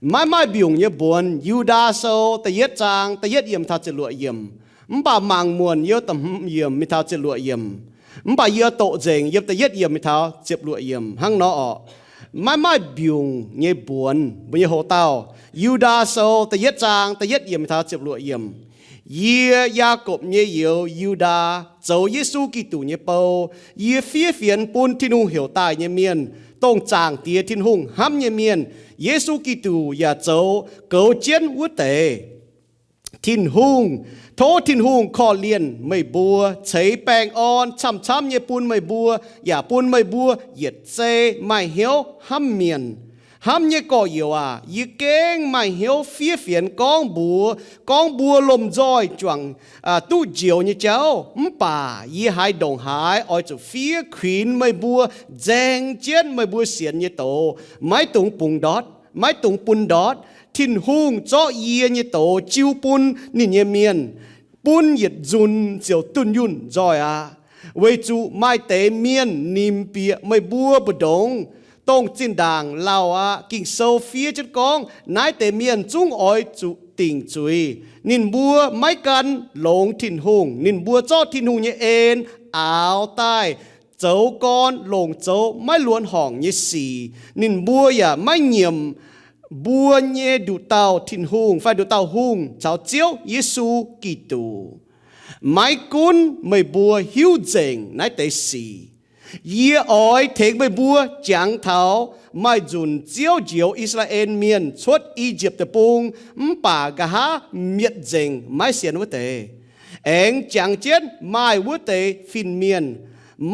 Maiv maaih mbiungc nyei mbuonx. Yu^ndaa Sou da'yietv zaang da'yietv yiemc taux ziepc luoqc yiemc. Mv baac mangc muonc yiem da'hmz yiemc mingh taux ziepc luoqc yiemc. Mv baac yie doqc nzengc yiem da'yietv yiemc mingh taux ziepc luoqc yiemc hnangv nor orqc. Maiv maaih mbiungc nyei mbuonx mbuo nyei houx-daauh. Yu^ndaa Sou da'yietv zaang da'yietv yiemc mingh taux ziepc luoqc yiemc. Yie, Yaakopv nyei youz Yu^ndaa, zoux Yesu Giduc nyei bou. Yie fiev fienx bun Tin-Hungh heuc daaih nyei mienh, dongh Zaangc Diex Tin-Hungh hnamv nyei mienh. Yesu Giduc yaac zoux goux jienv wuov deix. Tin-Hungh, tov Tin-Hungh korv-lienh meih mbuo, ceix baengh orn camv-camv nyei bun meih mbuo, yaac bun meih mbuo yietc zei maaih hnyouv hnamv mienh. Hnamv nyei gorx-youz aac, yie gengh maaih hnyouv fiev fienx gorngv mbuox, gorngv mbuo lomh nzoih juangc duqv njoux nyei jauv. Mv baac yie haiz ndongc haaix oix zuqc fiev kuinx meih mbuo, nzaeng jienv meih mbuo sienx nyei doz, maiv dungx bungx ndortv, maiv dungx bun ndortv. Tin-Hungh zorqv yie nyei doz jiu bun ninh nyei mienh, bun yietc nzunc ziouc dunh yunh nzoih aqv. Weic zuqc maaih deix mienh nimc bieqc meih mbuo mbu'ndongx, dongh zinh ndaangc lauh aqv. Ging-Sou fiev jienv gorngv, naaiv deix mienh zungv oix zuqc dingc zuiz. Ninh mbuo maiv gan longx Tin-Hungh. Ninh mbuo zorqv Tin-Hungh nyei en aaux daaih zoux gorn, longc zoux maiv luonx horngc nyei sic. Ninh mbuo yaac maiv nyiemc mbuo nyei nduqc dauh Tin-Hungh fai nduqc dauh hungh caux Ziouv Yesu Giduc. Maiv gunv meih mbuo hiuv nzengc naaiv deix sic, yie oix tengx meih mbuo jangx taux maaih nzunc Ziouv njoux I^saa^laa^en Mienh cuotv I^yipv Deic-Bung mv baac nqa'haav mietc nzengc maiv sienx wuov deix, aengx jangx jienv maaih wuov deix fin-mienh,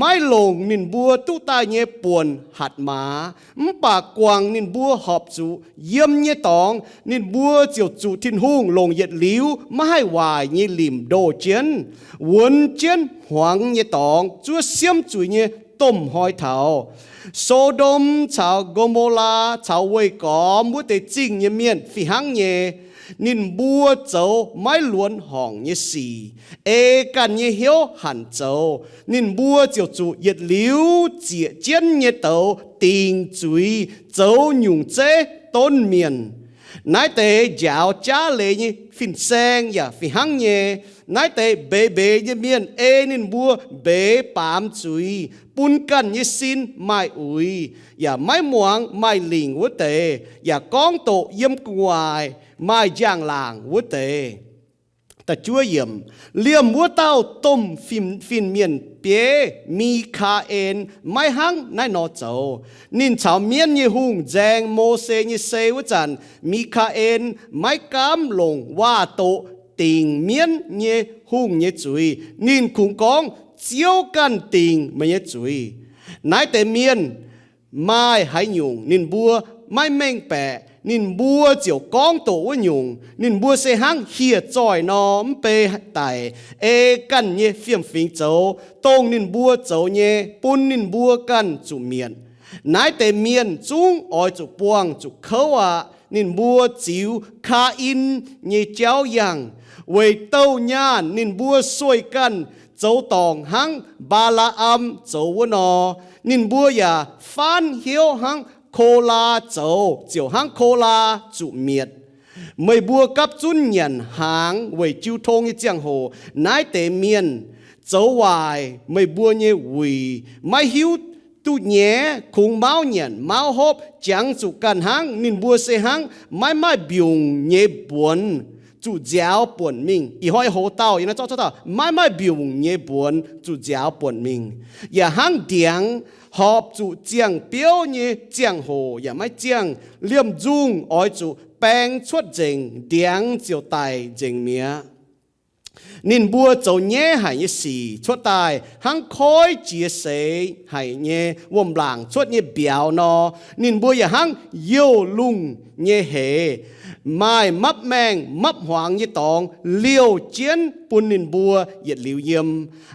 maiv longc ninh mbuo duqv daaih nyei buonc hatc maaz, mv baac guangc ninh mbuo horpc zuqc yiem nyei dorngx. Ninh mbuo ziouc zuqc Tin-Hungh longc yietc liuz maiv haih waaic nyei limc ndoh jienv, wuonx jienv hmuangx nyei dorngx, zuov siemv zuiz nyei domh hnoi taux. So^ndom caux Go^mo^laa caux weih gormx wuov deix zingh nyei mienh fih hnangv nyei. Ninh mbuo zoux maiv luonx horngc nyei sic, ei ganh nyei hnyouv hanc zoux. Ninh mbuo ziouc zuqc yietc liuz zieqc jienv nyei douz dingc zuiz, zoux nyungc zeiv donv mienh. Naaiv deix njaaux jaav leiz nyei fin-saeng yaac fih hnangv nyei. Naaiv deix mbeix mbeix nyei mienh ei ninh mbuo mbeix baamz zuiz, bun ganh nyei sin maaih uix, yaac maiv muangx maaih lingc wuov deix, yaac gorngv doqc yiem gu'nguaaic maaih njang-laangc wuov deix. Liemh wuov dauh domh fin-mienh bieiv, Mi^kaa^en, maiv hnangv naaiv nor zoux. Ninh caux mienv nyei hungh nzaeng Mose nyei sei wuov zanc, Mi^kaa^en maiv gaamv longc waac-doqc dingc mienv nyei hungh nyei zuiz. Ninh kungx gorngv, Ziouv ganh dingc meih nyei zuiz. Naaiv deix mienh maaih haaix nyungc ninh mbuo maiv mengh baeqc, ninh mbuo ziouc gorngv doqc wuov nyungc. Ninh mbuo se hnangv hieh zoih nor mv bei daic, ei ganh nyei fiem-fingx zoux, dongh ninh mbuo zoux nyei bun ninh mbuo ganh zuqc mietc. Naaiv deix mienh zungv oix zuqc buangh zuqc kouv aqv. Ninh mbuo ziux Kaa^in nyei jauv yangh. Weic douh nyaanh ninh mbuo sueih ganh zoux dorngc hnangv Mbaa^laa^am zoux wuov nor. Ninh mbuo yaac faanv hnyouv hnangv Kolaa zoux, ziouc hnangv Kolaa zuqc mietc. Meih mbuo gapv zunv nyanc hnaangx weic jiu tong nyei ziangh hoc, naaiv deix mienh zoux waaic meih mbuo nyei wuic, maiv hiuv duqv nyaiv, kungx mauv nyanc mauv hopv, jangx zuqc ganh hnangv. Ninh mbuo se hnangv maiv maaih mbiungc nyei mbuonx zuqc nziaaux buonc mingh. Ih hnoi hoz dauh, maiv maaih mbiungc nyei mbuonx zuqc nziaaux buonc mingh, yaac hnangv ndiangx horpc zuqc ziangh biouv nyei ziangh hoc yaac maiv ziangh. Liemh nzungh oix zuqc baeng cuotv nzengc, ndiangx ziouc daic nzengc mi'aqv. Ninh mbuo zoux nyaiv haic nyei sic cuotv daaih hnangv koiv jiex seix haic nyei wuom-laangc cuotv nyei mbiauz nor. Ninh mbuo yaac hnangv youh lungh nyei heix, maaih mapv maengh mapv hmuangx nyei dorngx liouh jienv bun ninh mbuo yietc liuz yiem.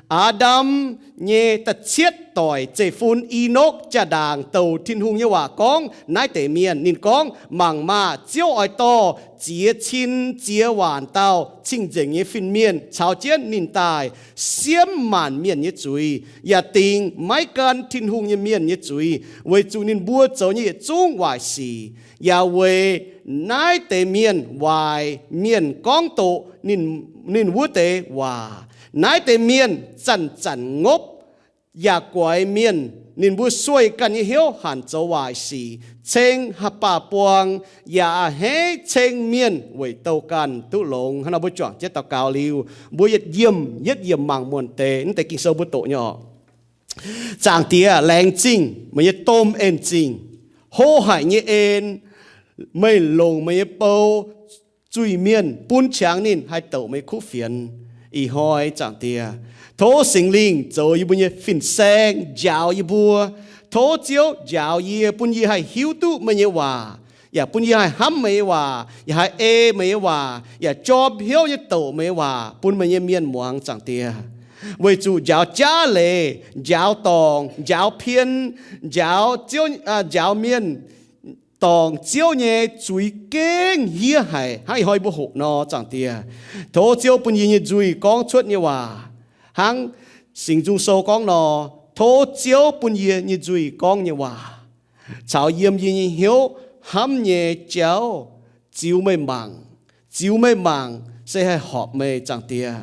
Aa^ndam nyei da'cietv doic zeiv-fun, Enokv, jaa-ndaangc douc Tin-Hungh nyei waac gorngv naaiv deix mienh. Ninh gorngv, Mangc maah! Ziouv oix dorh ziex cin ziex waanc dauh cing-nzengc nyei fin-mienh caux jienv ninh daaih siemv maanc mienh nyei zuiz, yaac dingc maiv gan Tin-Hungh nyei mienh nyei zuiz, weic zuqc ninh mbuo zoux nyei yietc zungv waaic sic. yaac weic naaiv deix mienh waaic mienh gorngv doqc ninh, ninh wuov deix waac. Naaiv deix mienh zanc-zanc ngopv yaac guaix mienh. Ninh mbuo sueih ganh nyei hnyouv hanc zoux waaic sic, ceng haaix baac buang, yaac a'hneiv ceng mienh weic douh ganh duqv longx. Hnangv nor mbuo juangc jienv daux gaux liuz, mbuo yietc yiemc yietc yiemc mangc muonc deix naaiv deix Ging-Sou mbuo doqc nyei oc. Zaangc Diex, laengz zingh meih nyei domh en-zingh, hlo haic nyei en. Meih longc meih nyei bou zuiz-mienh bun qangx ninh haih douc meih kuv fienx. Ih hnoi Zaangc Diex, tov Singx Lingh zoux yie mbuo nyei fin-saeng njaaux yie mbuo. Tov Ziouv njaaux yie, bun yie haih hiuv duqv meih nyei waac, yaac bun yie haih hnamv meih nyei waac, yaac haih ei meih nyei waac, yaac jorm hnyouv nyei douc meih nyei waac bun meih nyei mienh muangx, Zaangc Diex. Weic zuqc njaaux jaav leiz, njaaux dorngc, njaaux pien, njaaux Ziouv, njaaux mienh, dorngc Ziouv nyei zuiz gengh hiev haic hnangv ih hnoi mbuo hoqc nor, Zaangc Diex. Tov Ziouv bun yie nyei nzuih gorngv cuotv nyei waac hnangv Singx Nzung Sou gorngv nor, tov Ziouv bun yie nyei nzuih gorngv nyei waac caux yiem yie nyei hnyouv hnamv nyei jauv ziux meih mangc. Ziux meih mangc se haih horpc meih, Zaangc Diex.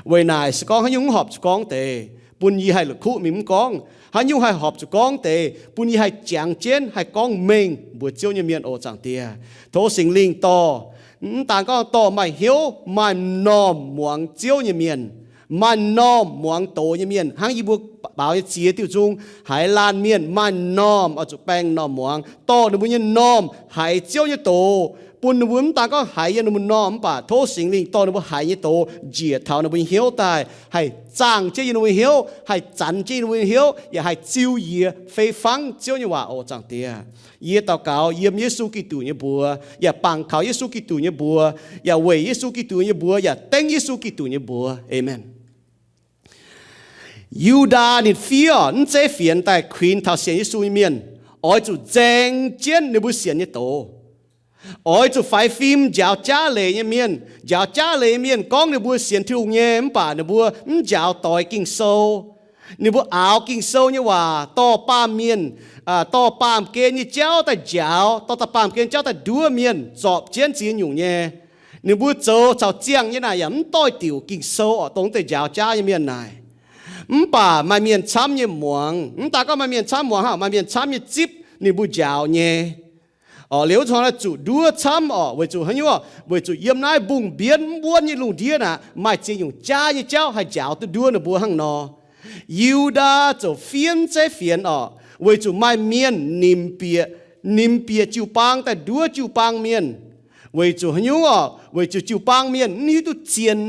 Weic naaic se gorngv haaix nyungc mv horpc zuqc gorngv deix, bun yie haih la'kuqv mingh mv gorngv. Haaix nyungc haih horpc zuqc gorngv deix, bun yie haih jangx jienv haih gorngv mengh mbuox Ziouv nyei mienh oc, Zaangc Diex. Tov Singx Lingh dorh, mv daan gorngv dorh maaih hnyouv maaih m'normh muangx Ziouv nyei mienh, maaih m'normh muangx doz nyei mienh, hnangv yie mbuo baaux nyei ziex diuh nzung, haiz laanh mienh maaih m'normh oix zuqc baeng m'normh muangx, dorh ninh mbuo nyei m'normh haiz Ziouv nyei doz, bun ninh mbuo mv daan gorngv haiz yiem ninh mbuo m'normh mv baac tov Singx Lingh dorh ninh mbuo haiz nyei doz njiec taux ninh mbuo nyei hnyouv daaih, haih zaangh jienv yiem ninh mbuo nyei hnyouv, haih zanx jienv yiem ninh mbuo nyei hnyouv, yaac haih ziux yie fei fangv Ziouv nyei waac oc, Zaangc Diex. Yie daux gaux yiem Yesu Giduc nyei mbuox, yaac bangc kaux Yesu Giduc nyei mbuox, yaac weic Yesu Giduc nyei mbuox, yaac dengv Yesu Giduc nyei mbuox. Aamen. Yu^ndaa ninh fiev mv zeiz fienx daaih kuinx taux sienx Yesu nyei mienh, oix zuqc nzaeng jienv ninh mbuo sienx nyei doz. Oix zuqc faix fim njaaux jaav leiz nyei mienh. Njaaux jaav leiz nyei mienh gorngv ninh mbuo sienx Tin-Hungh nyei mv baac ninh mbuo mv njaaux doix Ging-Sou. Ninh mbuo aaux Ging-Sou nyei waac dorh baamh mienh, dorh baamh gen nyei jauv daaih njaaux, dorh daaih baamh gen jauv daaih nduov mienh, zorpc jienv ziex nyungc nyei. Ninh mbuo zoux caux ziangh nyei naaic yaac mv doix-diuc Ging-Sou oc, dongh deix njaaux jaav nyei mienh naaic. Mv baac maaih mienh camv nyei muangx. Mv daan gorngv maaih mienh camv muangx hnangv, maaih mienh camv nyei zipv ninh mbuo njaaux nyei. Oc, liuz wuov zanc zuqc nduov camv oc, weic zuqc haaix nyungc oc? Weic zuqc yiem naaiv mbungh mbienv mv wuonv nyei lungh ndiev naaic maaih ziex nyungc jaav nyei jauv haih njaaux duqv nduov ninh mbuo hnangv nor. Yu^ndaa ziouc fiev mv zeiz fienx oc, weic zuqc maaih mienh nimc bieqc, nimc bieqc jiu-baang daaih nduov jiu-baang mienh. Weic zuqc haaix nyungc oc? Weic zuqc jiu-baang mienh mv hiuv duqv zien.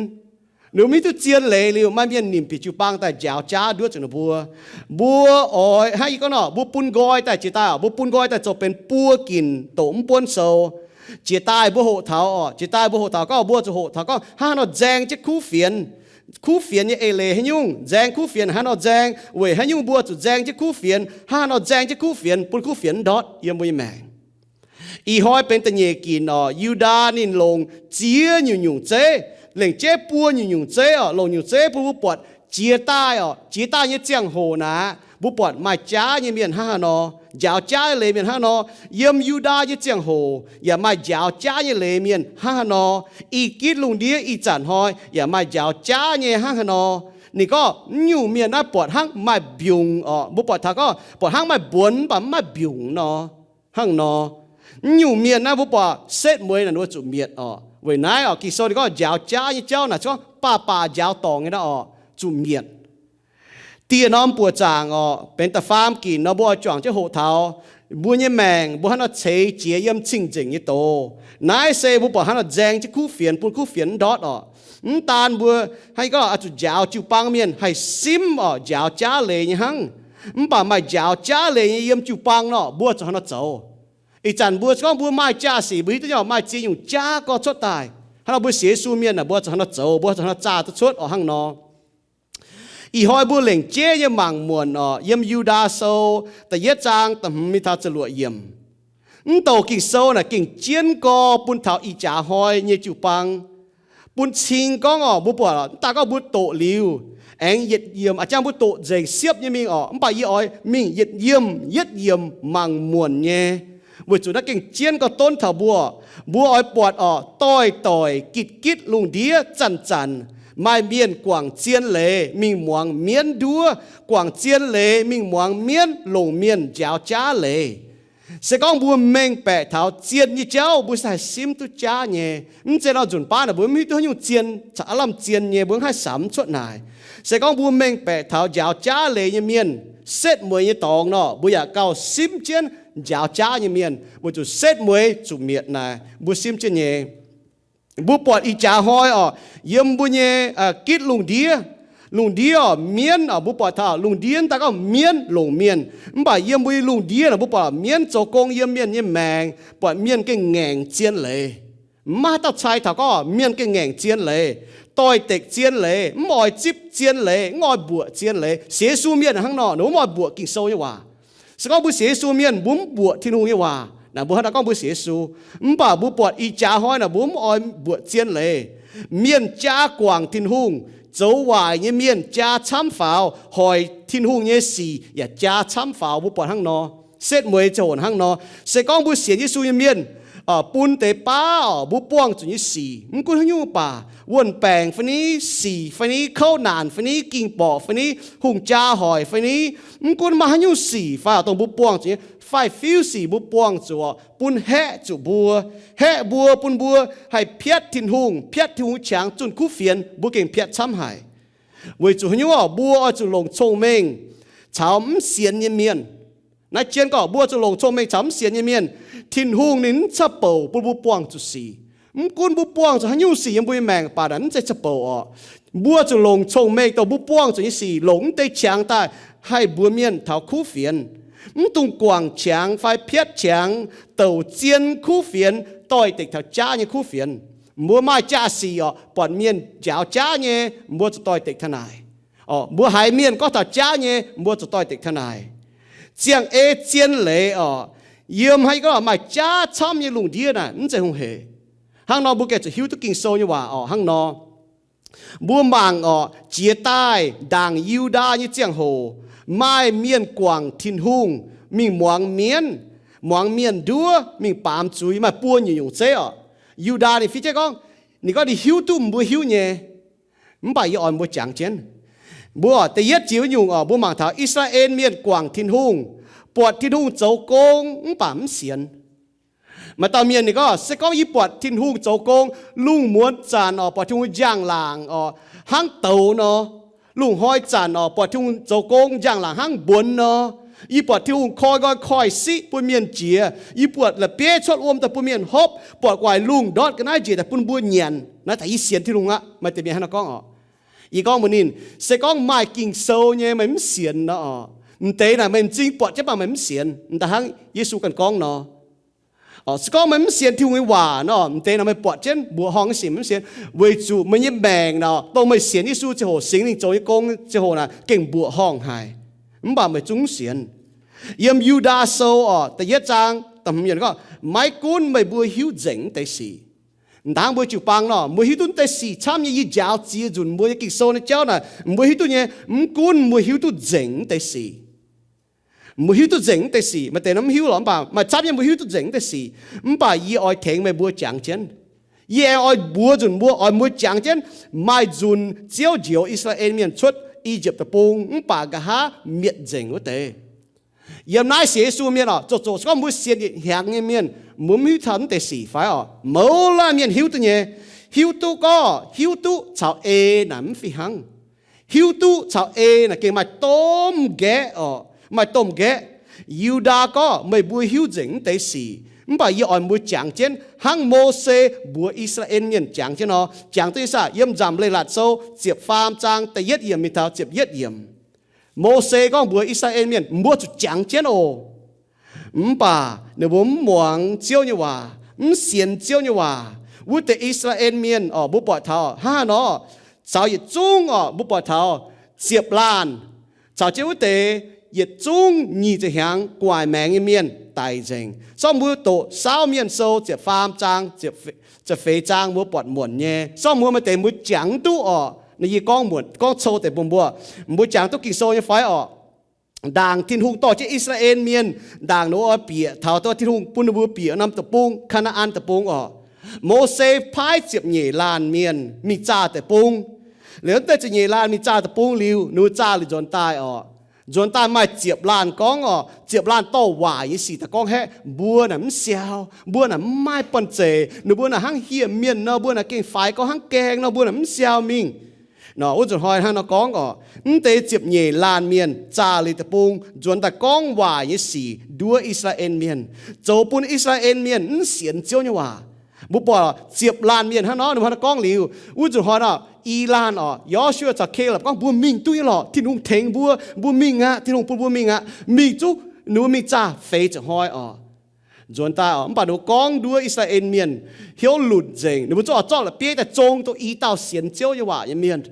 Ninh mbuo mv hiuv duqv zien leiz liuz, maaih mienh nimc bieqc jiu-baang daaih njaaux jaav nduov zuqc ninh mbuo. Mbuo oix, hnangv yie gorngv nor, mbuo bun nqoi daaih jiex daaih oc, mbuo bun nqoi daaih zoux benx buo ginc doqc mv buonv sou. Jiex daaih mbuo hoqc taux oc, jiex daaih mbuo hoqc taux gorngv, mbuo zuqc hoqc taux gorngv hnangv haaix nor nzaeng jienv kuv fienx. Kuv fienx nyei eix leiz haaix nyungc, nzaeng kuv fienx hnangv haaix nor nzaeng, weic haaix nyungc mbuo zuqc nzaeng jienv kuv fienx, hnangv haaix nor nzaeng jienv kuv fienx bun kuv fienx ndortv yiem mbuo nyei maengc. Ih hnoi benx da'nyeic ginc oc, Yu^ndaa ninh longc ziex nyungc-nyungc zeiv, lengc jeiv buo nyungc-nyungc zeiv oc, longc nyungc zeiv bun mbuo buatc jiex daaih oc, jiex daaih nyei ziangh hoc naaic, mbuo buatc maaih jaav nyei mienh hnangv haaix nor, njaaux jaav nyei leiz mienh hnangv haaix nor. Yiem Yu^ndaa nyei ziangh hoc yaac maaih njaaux jaav nyei leiz mienh hnangv haaix nor. Ih gitv lungh ndiev ih zanc hnoi yaac maaih njaaux jaav nyei hnangv haaix nor. Ninh gorngv mv nyungc mienh naaiv buatc hnangv maaih mbiungc oc, mbuo buatc taux gorngv buatc hnangv maaih mbuonx mv baac mv maaih mbiungc nor, hnangv nor. Mv nyungc mienh naaiv mbuo buatc setv mueiz naaic ninh mbuo zuqc mietc oc. Weic naaiv oc, Ging-Sou ninh gorngv njaaux jaav nyei jauv naaic gorngv baac baac njaaux dorngc nyei naaiv oc, zuqc mietc. Dieh norm buoqc zaangc oc, benx da'faam ginc nor mbuo oix juangc jienv hoqc taux mbuo nyei maengc mbuo hnangv nor ceix jiez yiem cing-nzengc nyei doz. Naaiv se mbuo buatc hnangv nor nzaeng jienv kuv fienx bun kuv fienx mv ndortv oc. Mv daan mbuo hnangv gorngv oix zuqc njaaux jiu-baang mienh haih simv oc, njaaux jaav leiz nyei hnangv. Mv baac maaih njaaux jaav leiz nyei yiem jiu-baang nor, mbuo zuqc hnangv nor zoux. Ih zanc mbuo se gorngv mbuo maaih jaa-sic, mbuo hiuv duqv nyei oc, maaih ziex nyungc jaav gorx cuotv daaih. Hnangv nor mbuo sienx Yesu mienh naaic, mbuo zuqc hnangv nor zoux, mbuo zuqc hnangv nor zaah duqv cuotv oc, hnangv nor. Ih hnoi mbuo lengc jeiv nyei mangc muonc oc, yiem Yu^ndaa Sou da'yietv zaang da'hmz mingh taux ziepc luoqc yiemc. Mv douc Ging-Sou naaic gengh jienv gorx bun taux ih jaax hnoi nyei jiu-baang, bun cing gorngv oc, mbuo buatc mv daaih gorngv mbuo doqc liuz, aengx yietc yiemc a'jang mbuo doqc nzengc siepv nyei mingh oc. Mv baac yie oix mingh yietc yiemc yietc yiemc mangc muonc nyei. Weic zuqc naaiv gengh jienv gorx-donv taux mbuo. Mbuo oix buatc orqc, doix-doic gitv-gitv lungh ndiev zanc-zanc maaih mienh guangc zien leiz mingh muangx mienv nduov, guangc zien leiz mingh muangx mienv longc mienh njaaux jaav leiz. Se gorngv mbuo mengh baeqc taux zien nyei jauv, mbuo se haih simv duqv jaav nyei. Mv zeiz nor nzunc baav naaic mbuo mv hiuv duqv haaix nyungc zien, caux aav lamh zien nyei, mbuo mv haih samx cuotv naaic. Se gorngv mbuo mengh baeqc taux njaaux jaav leiz nyei mienh, setv mueiz nyei dorngx nor, mbuo yaac gauh simv jienv njaaux jaav nyei mienh, weic zuqc setv mueiz zuqc mietc naaic mbuo simv jienv nyei. Mbuo buatc ih jaax hnoi orqc, yiem mbuo nyei gitv lungh ndiev, lungh ndiev orqc, mienv orqc, mbuo buatc taux lungh ndiev daaih gorngv mienv longc mienh. Mv baac yiem mbuo nyei lungh ndiev naaic mbuo buatc mienv zoux gong yiem mienh nyei maengc, buatc mienh gengh ngaengc zien leiz. Mv maaih haaix dauh cai taux gorngv mienh gengh ngaengc zien leiz, doix-dekc zien leiz, mv oix zipv zien leiz, mv oix mbuoqc zien leiz. Sienx Yesu mienh hnangv nor, ninh mbuo mv oix mbuoqc Ging-Sou nyei waac. Se gorngv mbuo sienx Yesu mienh, mbuo mv mbuoqc Tin-Hungh nyei waac naaic, mbuo hnangv naaiv gorngv mbuo sienx Yesu. Mv baac mbuo buatc ih jaax hnoi naaic mbuo mv oix mbuoqc zien leiz. Mienh jaa guangc Tin-Hungh, zoux waaic nyei mienh jaa camv faaux, hoic Tin-Hungh nyei sic yaac jaa camv faaux. Mbuo buatc hnangv nor, setv mueiz ziangh hoc hnangv nor. Se gorngv mbuo sienx Yesu nyei mienh, bun deix baav orqc, mbuo buangh zuqc nyei sic mv gunv haaix nyungc baac, wuon-baengc fai ni, sic fai ni, kouv naanc fai ni, ging-borqc fai ni, hungh jaa hoic fai ni, mv gunv maaih haaix nyungc sic fai orqc, dongh mbuo buangh zuqc nyei, faix-fiuv sic mbuo buangh zuqc orqc, bun haeqv zuqc mbuo, haeqv mbuo, bun mbuo haih piatv Tin-Hungh, piatv Tin-Hungh qangx zunh kuv fienx, mbuo gengh piatv camv haic. Weic zuqc haaix nyungc orqc, mbuo oix zuqc longc cong-mengh caux mv sienx nyei mienh. Naaiv jienv gorngv mbuo zuqc longc cong-mengh caux mv sienx nyei mienh. Tin-Hungh ninh mv caqv-bouc bun mbuo buangh zuqc sic. Mv gunv mbuo buangh zuqc haaix nyungc sic yiem mbuo nyei maengc baac naaic mv zeiz caqv-bouc orqc. Mbuo zuqc longc cong-mengh dongh mbuo buangh zuqc nyei sic longc mv deix qangx daaih haih mbuox mienh taux kuv fienx. Mv dungx guangc qangx fai piatv qangx douc zien kuv fienx, doix-dekc taux jaav nyei kuv fienx. Mbuo maaih jaa-sic orqc, buatc mienh njaaux jaav nyei, mbuo zuqc doix-dekc taux naaic. Mbuo haiz mienh gorngv taux jaav nyei, mbuo zuqc doix-dekc taux naaic. Ziangh ei zien leiz orqc, yiem haaix gorngv maaih jaav camv nyei lungh ndiev naaic mv zeiz hungh hec. Hnangv nor mbuo gengh zuqc hiuv duqv Ging-Sou nyei waac orqc. Hnangv nor mbuo mangc orqc, jiex daaih ndaangc Yu^ndaa nyei ziangh hoc, maaih mienh guangc Tin-Hungh mingh muangx mienv, muangx mienh nduov, mingh baamz zuiz, maaih buo nyungc-nyungc zeiv orqc. Yu^ndaa ninh fiev jienv gorngv, ninh gorngv ninh hiuv duqv mbuo hiuv nyei, mv baac yie oix mbuo jangx jienv. Mbuo da'yietv jiex wuov nyungc orqc, mbuo mangc taux I^saa^laa^en Mienh guangc Tin-Hungh, buatc Tin-Hungh zoux gong mv baac mv sienx. Maaih dauh mienh ninh gorngv, se gorngv yie buatc Tin-Hungh zoux gong, lungh muonz zanc orqc, buatc Tin-Hungh njang-laangc orqc, hnangv douz nor, lungh hnoi zanc orqc, buatc Tin-Hungh zoux gong njang-laangc hnangv mbuonx nor, yie buatc Tin-Hungh koi nqoi koi siqv bun mienh jiex, yie buatc la'bieiv cuotv wuom daaih bun mienh hopv, buatc gu'nguaaic lungh ndortv ga'naaiv njiec daaih bun mbuo nyanc, naaiv taux yie sienx Tin-Hungh aqv. Maaih deix mienh hnangv nor gorngv orqc. Yie gorngv mbuox ninh, se gorngv maaih Ging-Sou nyei meih mv sienx nor orqc, m'deix naaic meih m'zing buatc jienv baac meih mv sienx. M'daaih hnangv Yesu ganh gorngv nor, se gorngv meih mv sienx Tin-Hungh nyei waac nor, m'deix naaic meih buatc jienv mbuoqc horngh nyei sic meih mv sienx, weic zuqc meih nyei maengc nor, dongh meih sienx Yesu ziangh hoc, Singx Lingh zoux nyei gong ziangh hoc naaic gengh mbuoqc horngh haic, mv baac meih zungv mv sienx. Yiem Yu^ndaa Sou orqc, da'yietv zaang, gorngv, maiv gunv meih mbuo hiuv nzengc mv deix sic. M'daaih mbuo jiu-baang nor, mbuo hiuv duqv mv deix sic camv nyei. Yie njaaux ziex nzunc mbuo nyei Ging-Sou nyei jauv naaic, mbuo hiuv duqv nyei, mv gunv mbuo hiuv duqv nzengc mv deix sic. Mbuo hiuv duqv nzengc mv deix sic. Maaih deix nor mv hiuv lorqc, mv baac maaih camv nyei mbuo hiuv duqv nzengc mv deix sic. Mv baac yie oix tengx meih mbuo jangx jienv. Yie aengx oix mbuox nzunc mbuo, oix mbuo jangx jienv maaih nzunc Ziouv njoux I^saa^laa^en Mienh cuotv I^yipv Deic-Bung mv baac nqa'haav mietc nzengc wuov deix. Yiem naaiv sienx Yesu mienh orqc, zoqc zoqc se gorngv mbuo sienx yietc hnyangx nyei mienh, mbuo mv hiuv taux mv deix sic fai orqc? Mouz laanh mienh hiuv duqv nyei. Hiuv duqv gorngv hiuv duqv caux ei naaic mv fih hnangv. Hiuv duqv caux ei naaic gengh maaih domh nqaeqv orqc, maaih domh nqaeqv. Yu^ndaa gorngv, meih mbuo hiuv nzengc mv deix sic, mv baac yie oix mbuo jangx jienv hnangv Mose mbuox I^saa^laa^en Mienh jangx jienv nor. Jangx duqv nyei saah? Yiem Nzamc Leiz-Latc Sou ziepc faam zaang da'yietv yiemc mingh taux ziepc yietv yiemc. Mose gorngv mbuox I^saa^laa^en Mienh, mbuo zuqc jangx jienv oc. Mv baac ninh mbuo mv muangx Ziouv nyei waac, mv sienx Ziouv nyei waac. Wuov deix I^saa^laa^en Mienh orqc, mbuo buatc taux hnangv haaix nor, caux yietc zungv orqc, mbuo buatc taux ziepc laanh caux jienv wuov deix yietc zungv nyic ziepc hnyangx gu'nguaaic maengx nyei mienh daic nzengc. Sortv mbuo doqc Saauv Mienh Sou ziepc faam zaang, ziepc feix zaang mbuo buatc muonc nyei. Sortv mbuo maaih deix mbuo jangx duqv orqc. Naaiv yie gorngv muonc, gorngv cou deix bun mbuo, mbuo jangx duqv Ging-Sou nyei fai orqc? ndaangc Tin-Hungh dorh jienv I^saa^laa^en Mienh ndaangc ninh mbuo oix bieqc taux Tin-Hungh bun ninh mbuo bieqc norm deic-bung, Kaa^naa^an Deic-Bung oc, Mose paaiv ziepc nyeic laanh mienh mingh zaah deic-bung. Liuz wuov deix ziepc nyeic laanh mingh zaah deic-bung liuz, ninh mbuo zaah liuz nzuonx daaih oc, nzuonx daaih maaih ziepc laanh gorngv oc, ziepc laanh dorh waaic nyei sic daaih gorngv haeqv, mbuo naaic mv siau, mbuo naaic mv maaih banh zeic, ninh mbuo naaic hnangv hieh mienh nor, mbuo naaic gengh faix gorngv hnangv gaeng nor, mbuo naaic mv siau mingh. Nor wuov nzunc hnoi hnangv nor gorngv oc, mv deix ziepc nyeic laanh mienh zaah liuz deic-bung nzuonx daaih gorngv waaic nyei sic nduov I^saa^laa^en Mienh, zoux bun I^saa^laa^en Mienh mv sienx Ziouv nyei waac. Mbuo buatc ziepc laanh mienh hnangv nor, ninh mbuo hnangv nor gorngv liuz, wuov nzunc hnoi nor, i laanh oc, Yo^su^waa caux Kalapc gorngv, mbuo mingh duqv nyei lorqc, Tin-Hungh tengx mbuo, mbuo mingh aqv, Tin-Hungh bun mbuo mingh aqv. Mingh zuqc ninh mbuo mingh zaah feix ziepc hnoi oc, nzuonx daaih oc, mv baac ninh mbuo gorngv nduov I^saa^laa^en Mienh hnyouv lunc nzengc. Ninh mbuo zorqv, zorqv la'bieiv daaih zong dongh i dauh sienx Ziouv nyei waac nyei mienh.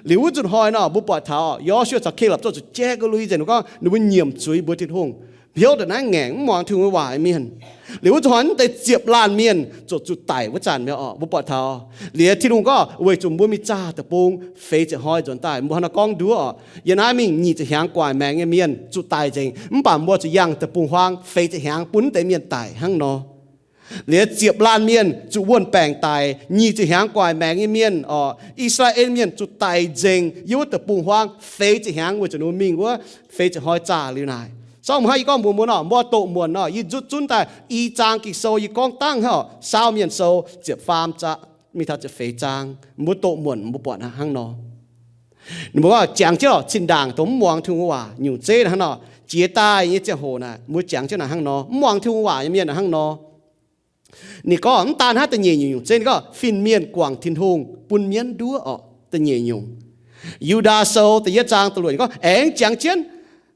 Liuz wuov nzunc hnoi nor, mbuo buatc taux Yo^su^waa caux Kalapc zorqv zuqc jai ga'lui nzengc, ninh gorngv ninh mbuo nyiemc zuiz mbuox Tin-Hungh, hnyouv ndongc naaiv ngaengc, mv muangx Tin-Hungh nyei waac nyei mienh. Liuz wuov nzunc hnoi mv deix ziepc laanh mienh zuqc zuqc daic wuov zanc mi'aqv oc, mbuo buatc taux liuz Tin-Hungh gorngv weic zuqc mbuo mingh zaah deic-bung feix ziepc hnoi nzuonx daaih, mbuo hnangv nor gorngv nduov oc, yiem naaiv mingh nyic ziepc hnyangx gu'nguaaic maengx nyei mienh zuqc daic nzengc, mv baac mbuo zuqc yangh deic-bung-huaang feix ziepc hnyangx bun mv deix mienh daic hnangv nor. Liuz ziepc laanh mienh zuqc wuon-baengc daic, nyic ziepc hnyangx gu'nguaaic maengx nyei mienh oc, I^saa^laa^en Mienh zuqc daic nzengc yiem wuov deic-bung-huaang feix ziepc hnyangx weic zuqc ninh mbuo mingh wuov feix ziepc hnoi zaah liuz naaic. Sorng mbuo hnangv yie gorngv mbuox mbuo nor, mbuo doqc muonc nor, yie nzutv zunv daaih i zaang Ging-Sou yie gorngv dangv hnangv oc, Saau Mienh Sou ziepc faam zaang mingh taux ziepc feix zaang, mbuo doqc muonc mbuo buatc hnangv nor. Ninh mbuo gorngv jangx jienv oc, zinh ndaangc dongh mv muangx Tin-Hungh waac nyungc zeiv hnangv nor, jiex daaih nyei ziangh hoc naaic mbuo jangx jienv naaic hnangv nor, mv muangx Tin-Hungh waac nyei mienh hnangv nor. Ninh gorngv mv daan hnangv da'nyeic nyungc zeiv, ninh gorngv fin-mienh guangc Tin-Hungh bun mienv nduov oc, da'nyeic nyungc. Yu^ndaa Sou da'yietv zaang da'luoqc gorngv, aengx jangx jienv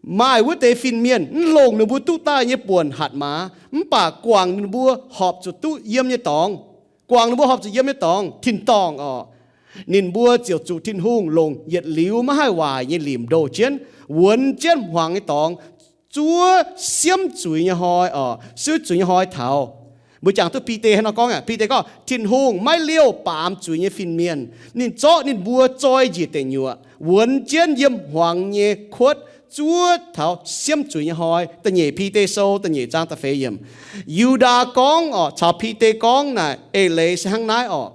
maaih wuov deix fin-mienh mv longc ninh mbuo duqv daaih nyei buonc hatc maaz, mv baac guangc ninh mbuo horpc zuqc duqv yiem nyei dorngx, guangc ninh mbuo horpc zuqc yiem nyei dorngx tin-dorngh oc. Ninh mbuo ziouc zuqc Tin-Hungh longc yietc liuz maiv haih waaic nyei limc ndoh jienv, wuonx jienv hmuangx nyei dorngx, zuov siemv zuiz nyei hnoi oc, siemv zuiz nyei hnoi taux. Mbuo jangx duqv Bide hnangv nor gorngv aqv. Bide gorngv Tin-Hungh maiv liouh baamz zuiz nyei fin-mienh. Ninh zorqv ninh mbuo zoi njiec deic nyuoqc, wuonx jienv yiem hmuangx nyei kuotv, zuov taux siemv zuiz nyei hnoi. Da'nyeic Bide Sou da'nyeic zaang da'feix yiemc. Yu^ndaa gorngv oc, caux Bide gorngv naaic eix leiz se hnangv naaiv oc.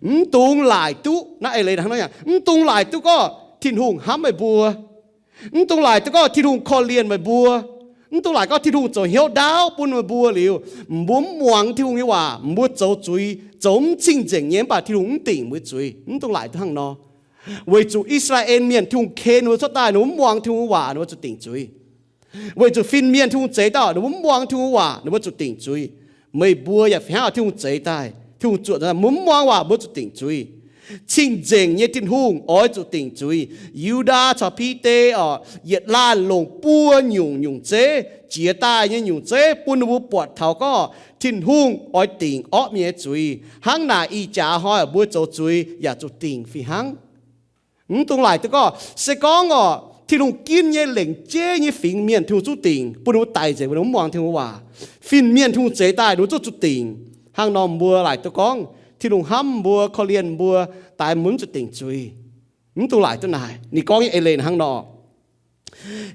Mv dungx laaic duqv, naaiv eix leiz hnangv nor, mv dungx laaic duqv gorngv Tin-Hungh hnamv meih mbuo. Mv dungx laaic duqv gorngv Tin-Hungh korv-lienh meih mbuo. Mv dungx laaic gorngv Tin-Hungh zoux hnyouv ndaauv bun meih mbuo liuz, mbuo mv muangx Tin-Hungh nyei waac, mbuo zoux zuiz, zoux mv cing-nzengc nyei, mv baac Tin-Hungh mv dingc mbuo zuiz. Mv dungx laaic duqv hnangv nor. Weic zuqc I^saa^laa^en Mienh, Tin-Hungh ken mbuo cuotv daaih, ninh mbuo mv muangx Tin-Hungh waac, ninh mbuo zuqc dingc zuiz. Weic zuqc fin-mienh Tin-Hungh zeix daaih, ninh mbuo mv muangx Tin-Hungh waac, ninh mbuo zuqc dingc zuiz. Meih mbuo yaac fih hnangv, Tin-Hungh zeix daaih, Tin-Hungh zuotc, mbuo mv muangx waac, mbuo zuqc dingc zuiz. Cing-nzengc nyei Tin-Hungh oix zuqc dingc zuiz. Yu^ndaa caux Bide oc, yietc laanh longc buo nyungc nyungc zeiv, jiex daaih nyei nyungc zeiv bun ninh mbuo buatc taux gorngv Tin-Hungh oix dingc orqv mienh nyei zuiz. Hnangv naaic ih jaax hnoi mbuo zoux zuiz yaac zuqc dingc fih hnangv. Mv dungx laaic duqv gorngv, se gorngv oc, Tin-Hungh ginv nyei lengc jeiv nyei fingx mienh Tin-Hungh zungv dingc, bun ninh mbuo daic nzengc, bun ninh mbuo mv muangx Tin-Hungh waac. Fin-mienh Tin-Hungh zeix daaih ninh mbuo zungv zuqc dingc. Hnangv nor mbuo laaic duqv gorngv Tin-Hungh hnamv mbuo, korv-lienh mbuo, daaih mbuo mv zuqc dingc zuiz. Mv dungx laaic duqv naaic. Ninh gorngv nyei eix leiz hnangv nor.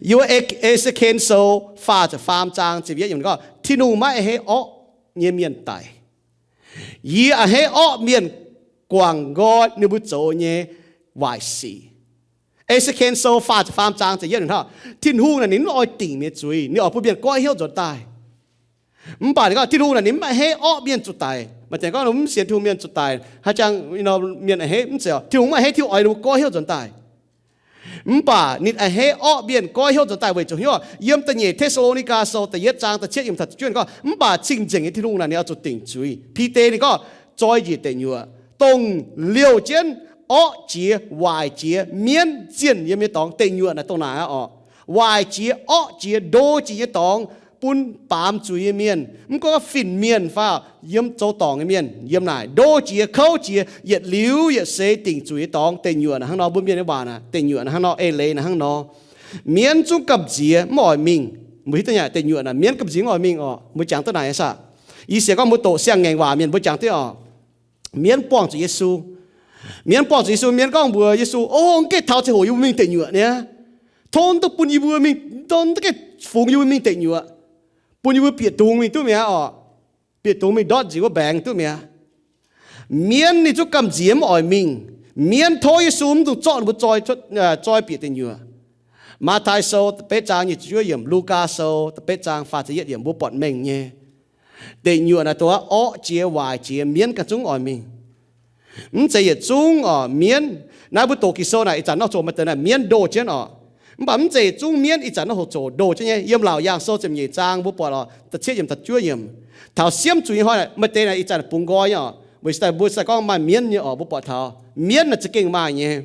Yiem E^se^ken Sou faah ziepc faam zaang ziepc yietv yiemc gorngv, Tin-Hungh maiv a'hneiv orqv nyei mienh daic. Yie a'hneiv orqv mienh guangc nqoi ninh mbuo zoux nyei waaic sic. E^se^ken Sou faah ziepc faam zaang ziepc yietv yiemc hnangv, Tin-Hungh naaic ninh mv oix dingc mienh zuiz, ninh oix bun mienh goiv hnyouv nzuonx daaih. Mv baac ninh gorngv Tin-Hungh naaic ninh mv a'hneiv orqv mienh zuqc daic. Maaih deix gorngv mv sienx Tin-Hungh mienh zuqc daic, haaix jangx nor mienh a'hneiv, mv zeiz, Tin-Hungh mv a'hneiv, Tin-Hungh oix ninh mbuo goiv hnyouv nzuonx daaih. Mv baac ninh a'hneiv orqv mienh goiv hnyouv nzuonx daaih weic zuqc hnyouv. Yiem da'nyeic Te^saa^lo^ni^gaa Sou da'yietv zaang da'cietv yiemc taux da'juov gorngv, mv baac cing-nzengc nyei Tin-Hungh naaic ninh oix zuqc dingc zuiz. Bide ninh gorngv zoi njiec deic nyuoqc, dongh liouh jienv orqv jiex waaic jiex mienv zienh yiem nyei dorngx. Deic nyuoqc naaic dongh naaic oc. Waaic jiex, orqv jiex, ndo jiex nyei dorngx bun baamz zuiz nyei mienh, mv gorngv fin-mienh fai yiem zoux dorngc nyei mienh, yiem naaic ndo jiex, kouv jiex, yietc liuz yietc seix dingc zuiz nyei dorngx. Deic nyuoqc naaic hnangv nor, mbuo mienh nyei waac naaic, deic nyuoqc naaic hnangv nor, eix leiz naaic hnangv nor. Mienv zungv gamh nziex mv oix mingh. Mbuo hiuv duqv nyei, deic nyuoqc naaic mienv gamh nziex mv oix mingh oc. Mbuo jangx duqv naaic aqv saah? Yie sienx gorngv mbuo doqc siang-ngaengc waac mienh mbuo jangx duqv oc. Mienv buangh zuqc Yesu. Mienv buangh zuqc Yesu, mienv gorngv mbuox Yesu, o, mv gaengh taux ziangh hoc yie mbuo mingh deic nyuoqc niaa. Tov duqv bun yie mbuo mingh, tov duqv gaengh fungx yie mbuo mingh deic nyuoqc, bun yie mbuo bieqc dungz mingh duqv mi'aqv orqc. Bieqc dungz mingh ndortv nziex wuov mbaengx duqv mi'aqv. Mienv ninh zungv gamh nziex mv oix mingh. Mienv tov Yesu mv dungx zorqv ninh mbuo zoi, zoi bieqc deic nyuoqc. Matv^taai Sou da'betv zaang nyic ziepc juov yiemc, Lugaa Sou da'betv zaang faah ziepc yietv yiemc mbuo buatc mengh nyei. Deic nyuoqc naaic dongh orqv jiex waaic jiex, mienv ganh zungv oix mingh. Mv zeiz yietc zungv orqc mienv. Naaiv mbuo doqc Ging-Sou naaic ih zanc nor zoqc maaih deix naaic mienv ndoh jienv orqc. Mv baac mv zeiz yietc zungv mienv ih zanc nor hoqc zoqc ndoh jienv nyei. Yiem Laauc Yaangh Sou ziepc nyeic zaang mbuo buatc orqc, da'cietv yiemc da'juov yiemc, taux siemv zuiz nyei hnoi naaic maaih deix naaic ih zanc bungx nqoi nyei orqc. Weic zuqc daaih mbuo se gorngv maaih mienv nyei orqc, mbuo buatc taux mienv naaic za'gengh maaih nyei.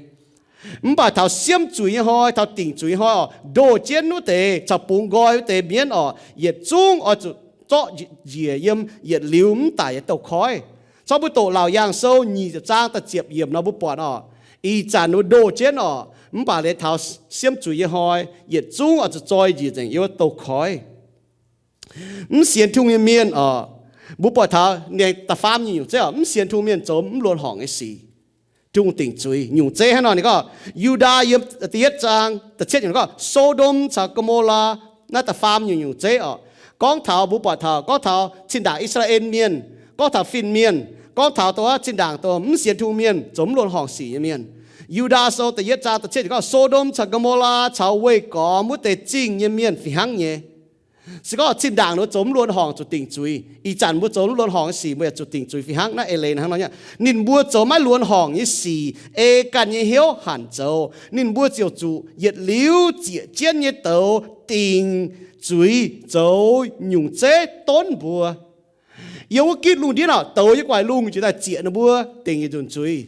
Mv baac taux siemv zuiz nyei hnoi, taux dingc zuiz nyei hnoi orqc, ndoh jienv wuov deix caux bungx nqoi wuov deix mienv orqc, yietc zungv oix zuqc zorqv njiec yiem yietc liuz mv daic nyei douz-koiv. Corc mbuo doqc Laauc Yaangh Sou nyic ziepc zaang da'ziepc yiemc nor mbuo buatc orqc, ih zanc ninh mbuo ndoh jienv orqc, mv baac liuz taux siemv zuiz nyei hnoi, yietc zungv oix zuqc zoi njiec nzengc yiem wuov douz-koiv. Mv sienx Tin-Hungh nyei mienh orqc, mbuo buatc taux ninh da'faam nyungc-nyungc zeiv orqc, mv sienx Tin-Hungh mienh zoux mv luonx horngc nyei sic. Tin-Hungh dingc zuiz nyungc zeiv hnangv nor ninh gorngv, Yu^ndaa yiem da'yietv zaang da'cietv yiemc gorngv So^ndom caux Go^mo^laa, naaiv da'faam nyungc-nyungc zeiv orqc. Gorngv taux mbuo buatc taux, gorngv taux zinh ndaangc I^saa^laa^en Mienh, gorngv taux fin-mienh, gorngv taux dongh zinh ndaangc dongh mv sienx Tin-Hungh mienh zoux mv luonx horngc sic nyei mienh. Yu^ndaa Sou da'yietv zaang da'cietv yiemc gorngv, So^ndom caux Go^mo^laa caux weih gormx wuov deix zingh nyei mienh fih hnangv nyei. Se gorngv zinh ndaangc ninh mbuo zoux mv luonx horngc zuqc dingc zuiz, ih zanc mbuo zoux mv luonx horngc nyei sic mbuo yaac zuqc dingc zuiz fih hnangv. Naaiv eix leiz hnangv nor, ninh mbuo zoux maiv luonx horngc nyei sic, ei ganh nyei hnyouv hanc zoux, ninh mbuo ziouc zuqc yietc liuz zieqc jienv nyei douz dingc zuiz zoux nyungc zeiv donv mbuo. Yiem wuov gitv lungh ndiev naaic douz nyei gu'nguaaic lungh jiex daaih zieqc ninh mbuo dingc yietc nzunc zuiz.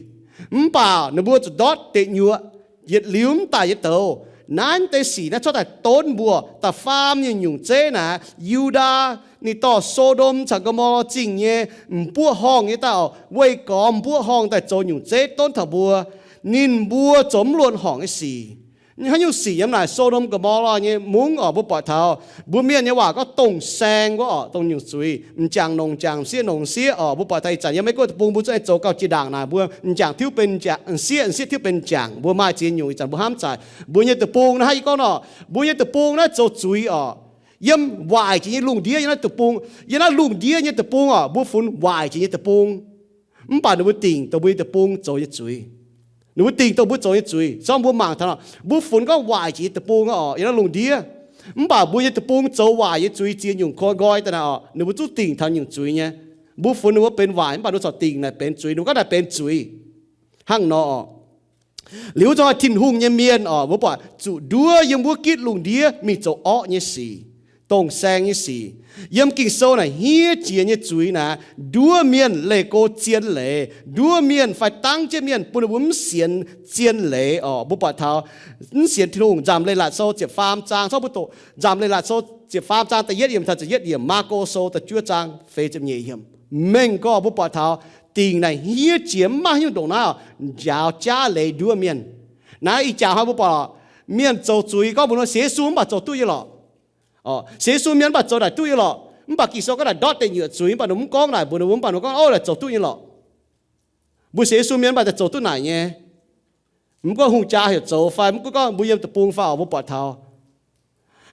Mv baac ninh mbuo zuqc ndortv deic nyuoqc yietc liuz mv daic nyei douz. Naaiv deix sic naaiv corc daaih donv mbuo da'faam nyungc-nyungc zeiv naaic. Yu^ndaa ninh dorh So^ndom caux Go^mo^laa zingh nyei m'buoqv horngh nyei daaih orqc, weih gormx m'buoqv horngh daaih zoux nyungc zeiv donv taux mbuo. Ninh mbuo zoux mv luonx horngc nyei sic. Haaix nyungc sic yiem naaic So^ndom Go^mo^laa nyei mungv orqc, mbuo buatc taux mbuo mienh nyei waac gorngv dongh saeng wuov orqc, dongh nyungc zuiz, m'jangc nongc m'jangc, m'sieqv nongc m'sieqv orqc. Mbuo buatc taux ih zanc yiem Meiv Guoqv deic-bung mbuo zungv aengx zoux gauh jiex ndaangc naaic, mbuo m'jangc tiuv benx m'jangc, m'sieqv, m'sieqv tiuv benx m'jangc, mbuo maaih ziex nyungc. Ih zanc mbuo hnamv zaqc mbuo nyei deic-bung naaiv, ih gorngv nor, mbuo nyei deic-bung naaiv zoux zuiz orqc. Yiem waaic jiex nyei lungh ndiev, yiem naaiv deic-bung, yiem naaiv lungh ndiev nyei deic-bung orqc, mbuo funx waaic jiex nyei deic-bung. Mv baac ninh mbuo dingc dongh mbuo nyei deic-bung zoux nyei zuiz. Ninh mbuo dingc dongh mbuo zoux nyei zuiz. Zorqv mbuo mangc taux nor, mbuo funx gorngv waaic jiex nyei deic-bung orqc, yiem naaiv lungh ndiev. Mv baac mbuo nyei deic-bung zoux waaic nyei zuiz ziex nyungc koi nqoi daaih naaic orqc, ninh mbuo zungv dingc taux nyungc zuiz nyei. Mbuo funx ninh mbuo benx waaic, mv baac ninh mbuo corc dingc naaic benx zuiz, ninh mbuo gorngv naaic benx zuiz. Hnangv nor orqc. Liuz zungv Tin-Hungh nyei mienh orqc, mbuo buatc zuqc nduov yiem wuov gitv lungh ndiev mingh zoux orqv nyei sic, dongh saeng nyei sic. Yiem Ging-Sou naaic hniev jiex nyei zuiz naaic, nduov mienh leih go zien leiz, nduov mienh fai dangv jienv mienh bun ninh mbuo mv sienx zien leiz orqc. Mbuo buatc taux mv sienx Tin-Hungh, Nzamc Leiz-Latc Sou ziepc faam zaang, corc mbuo doqc Nzamc Leiz-Latc Sou ziepc faam zaang da'yietv yiemc taux da'yietv yiemc, Maako Sou da'juov zaang feix ziepc nyeic yiemc. Mengh gorx mbuo buatc taux dingc naaic hniev jiex mv maaih haaix nyungc ndongc naaiv orqc, njaaux jaav leiz nduov mienh. Naaiv ih jaax hnoi mbuo buatc mienh zoux zuiz gorngv mbuox ninh sienx Yesu mv baac zoux duqv nyei lorqc. Orqc, sienx Yesu mienh mv baac zoux naaic duqv nyei lorqc. Mv baac Ging-Sou gorngv naaic ndortv deic nyuoqc zuiz, mv baac ninh mv gorngv naaic mbuox ninh mbuo, mv baac ninh gorngv, ov, naaic zoux duqv nyei lorqc. Mbuo sienx Yesu mienh mv baac zoux duqv naaic nyei. Mv gunv hungh jaa heuc zoux fai mv gunv gorngv mbuo yiem deic-bung fai orqc, mbuo buatc taux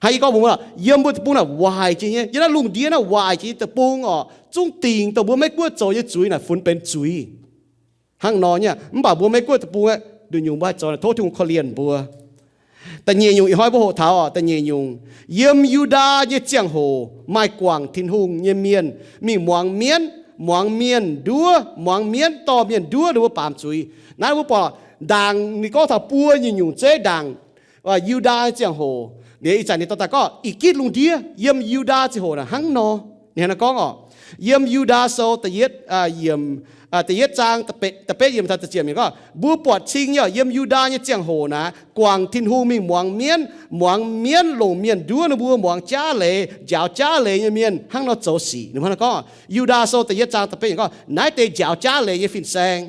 haaix, yie gorngv mbuox mbuo, yiem mbuo deic-bung naaic waaic jiex nyei, yiem naaiv lungh ndiev naaiv waaic jiex nyei deic-bung orqc, zungv dingc dongh mbuo Meiv Guoqv zoux nyei zuiz naaic funx benx zuiz. Hnangv nor nyei, mv baac mbuo Meiv Guoqv deic-bung aeqv, nduqc nyungc mbuo haih zoux, tov Tin-Hungh korv-lienh mbuo. Da'nyeic nyungc ih hnoi mbuo hoqc taux orqc, da'nyeic nyungc, yiem Yu^ndaa nyei ziangh hoc maaih guangc Tin-Hungh nyei mienh mingh muangx mienv, muangx mienh nduov, muangx mienv dorh mienh nduov ninh mbuo baamz zuiz. Naaiv mbuo buatc ndaangc ninh gorngv taux buo nyungc-nyungc zeiv ndaangc Yu^ndaa nyei ziangh hoc. Liuz ih zanc ninh dorh daaih gorngv ih gitv lungh ndiev yiem Yu^ndaa ziangh hoc naaic hnangv nor. Ninh hnangv naaiv gorngv orqc, yiem Yu^ndaa Sou da'yietv, yiemc, da'yietv zaang da'betv yiemc taux da'ziepc yiemc gorngv, mbuo buatc cing nyei orqc, yiem Yu^ndaa nyei ziangh hoc naaic, guangc Tin-Hungh mingh muangx mienv, muangx mienv longc mienh nduov ninh mbuo, muangx jaav leiz, njaaux jaav leiz nyei mienh hnangv nor zoux sic. Ninh hnangv naaiv gorngv, Yu^ndaa Sou da'yietv zaang da'betv yiemc gorngv, naaiv deix njaaux jaav leiz nyei fin-saeng.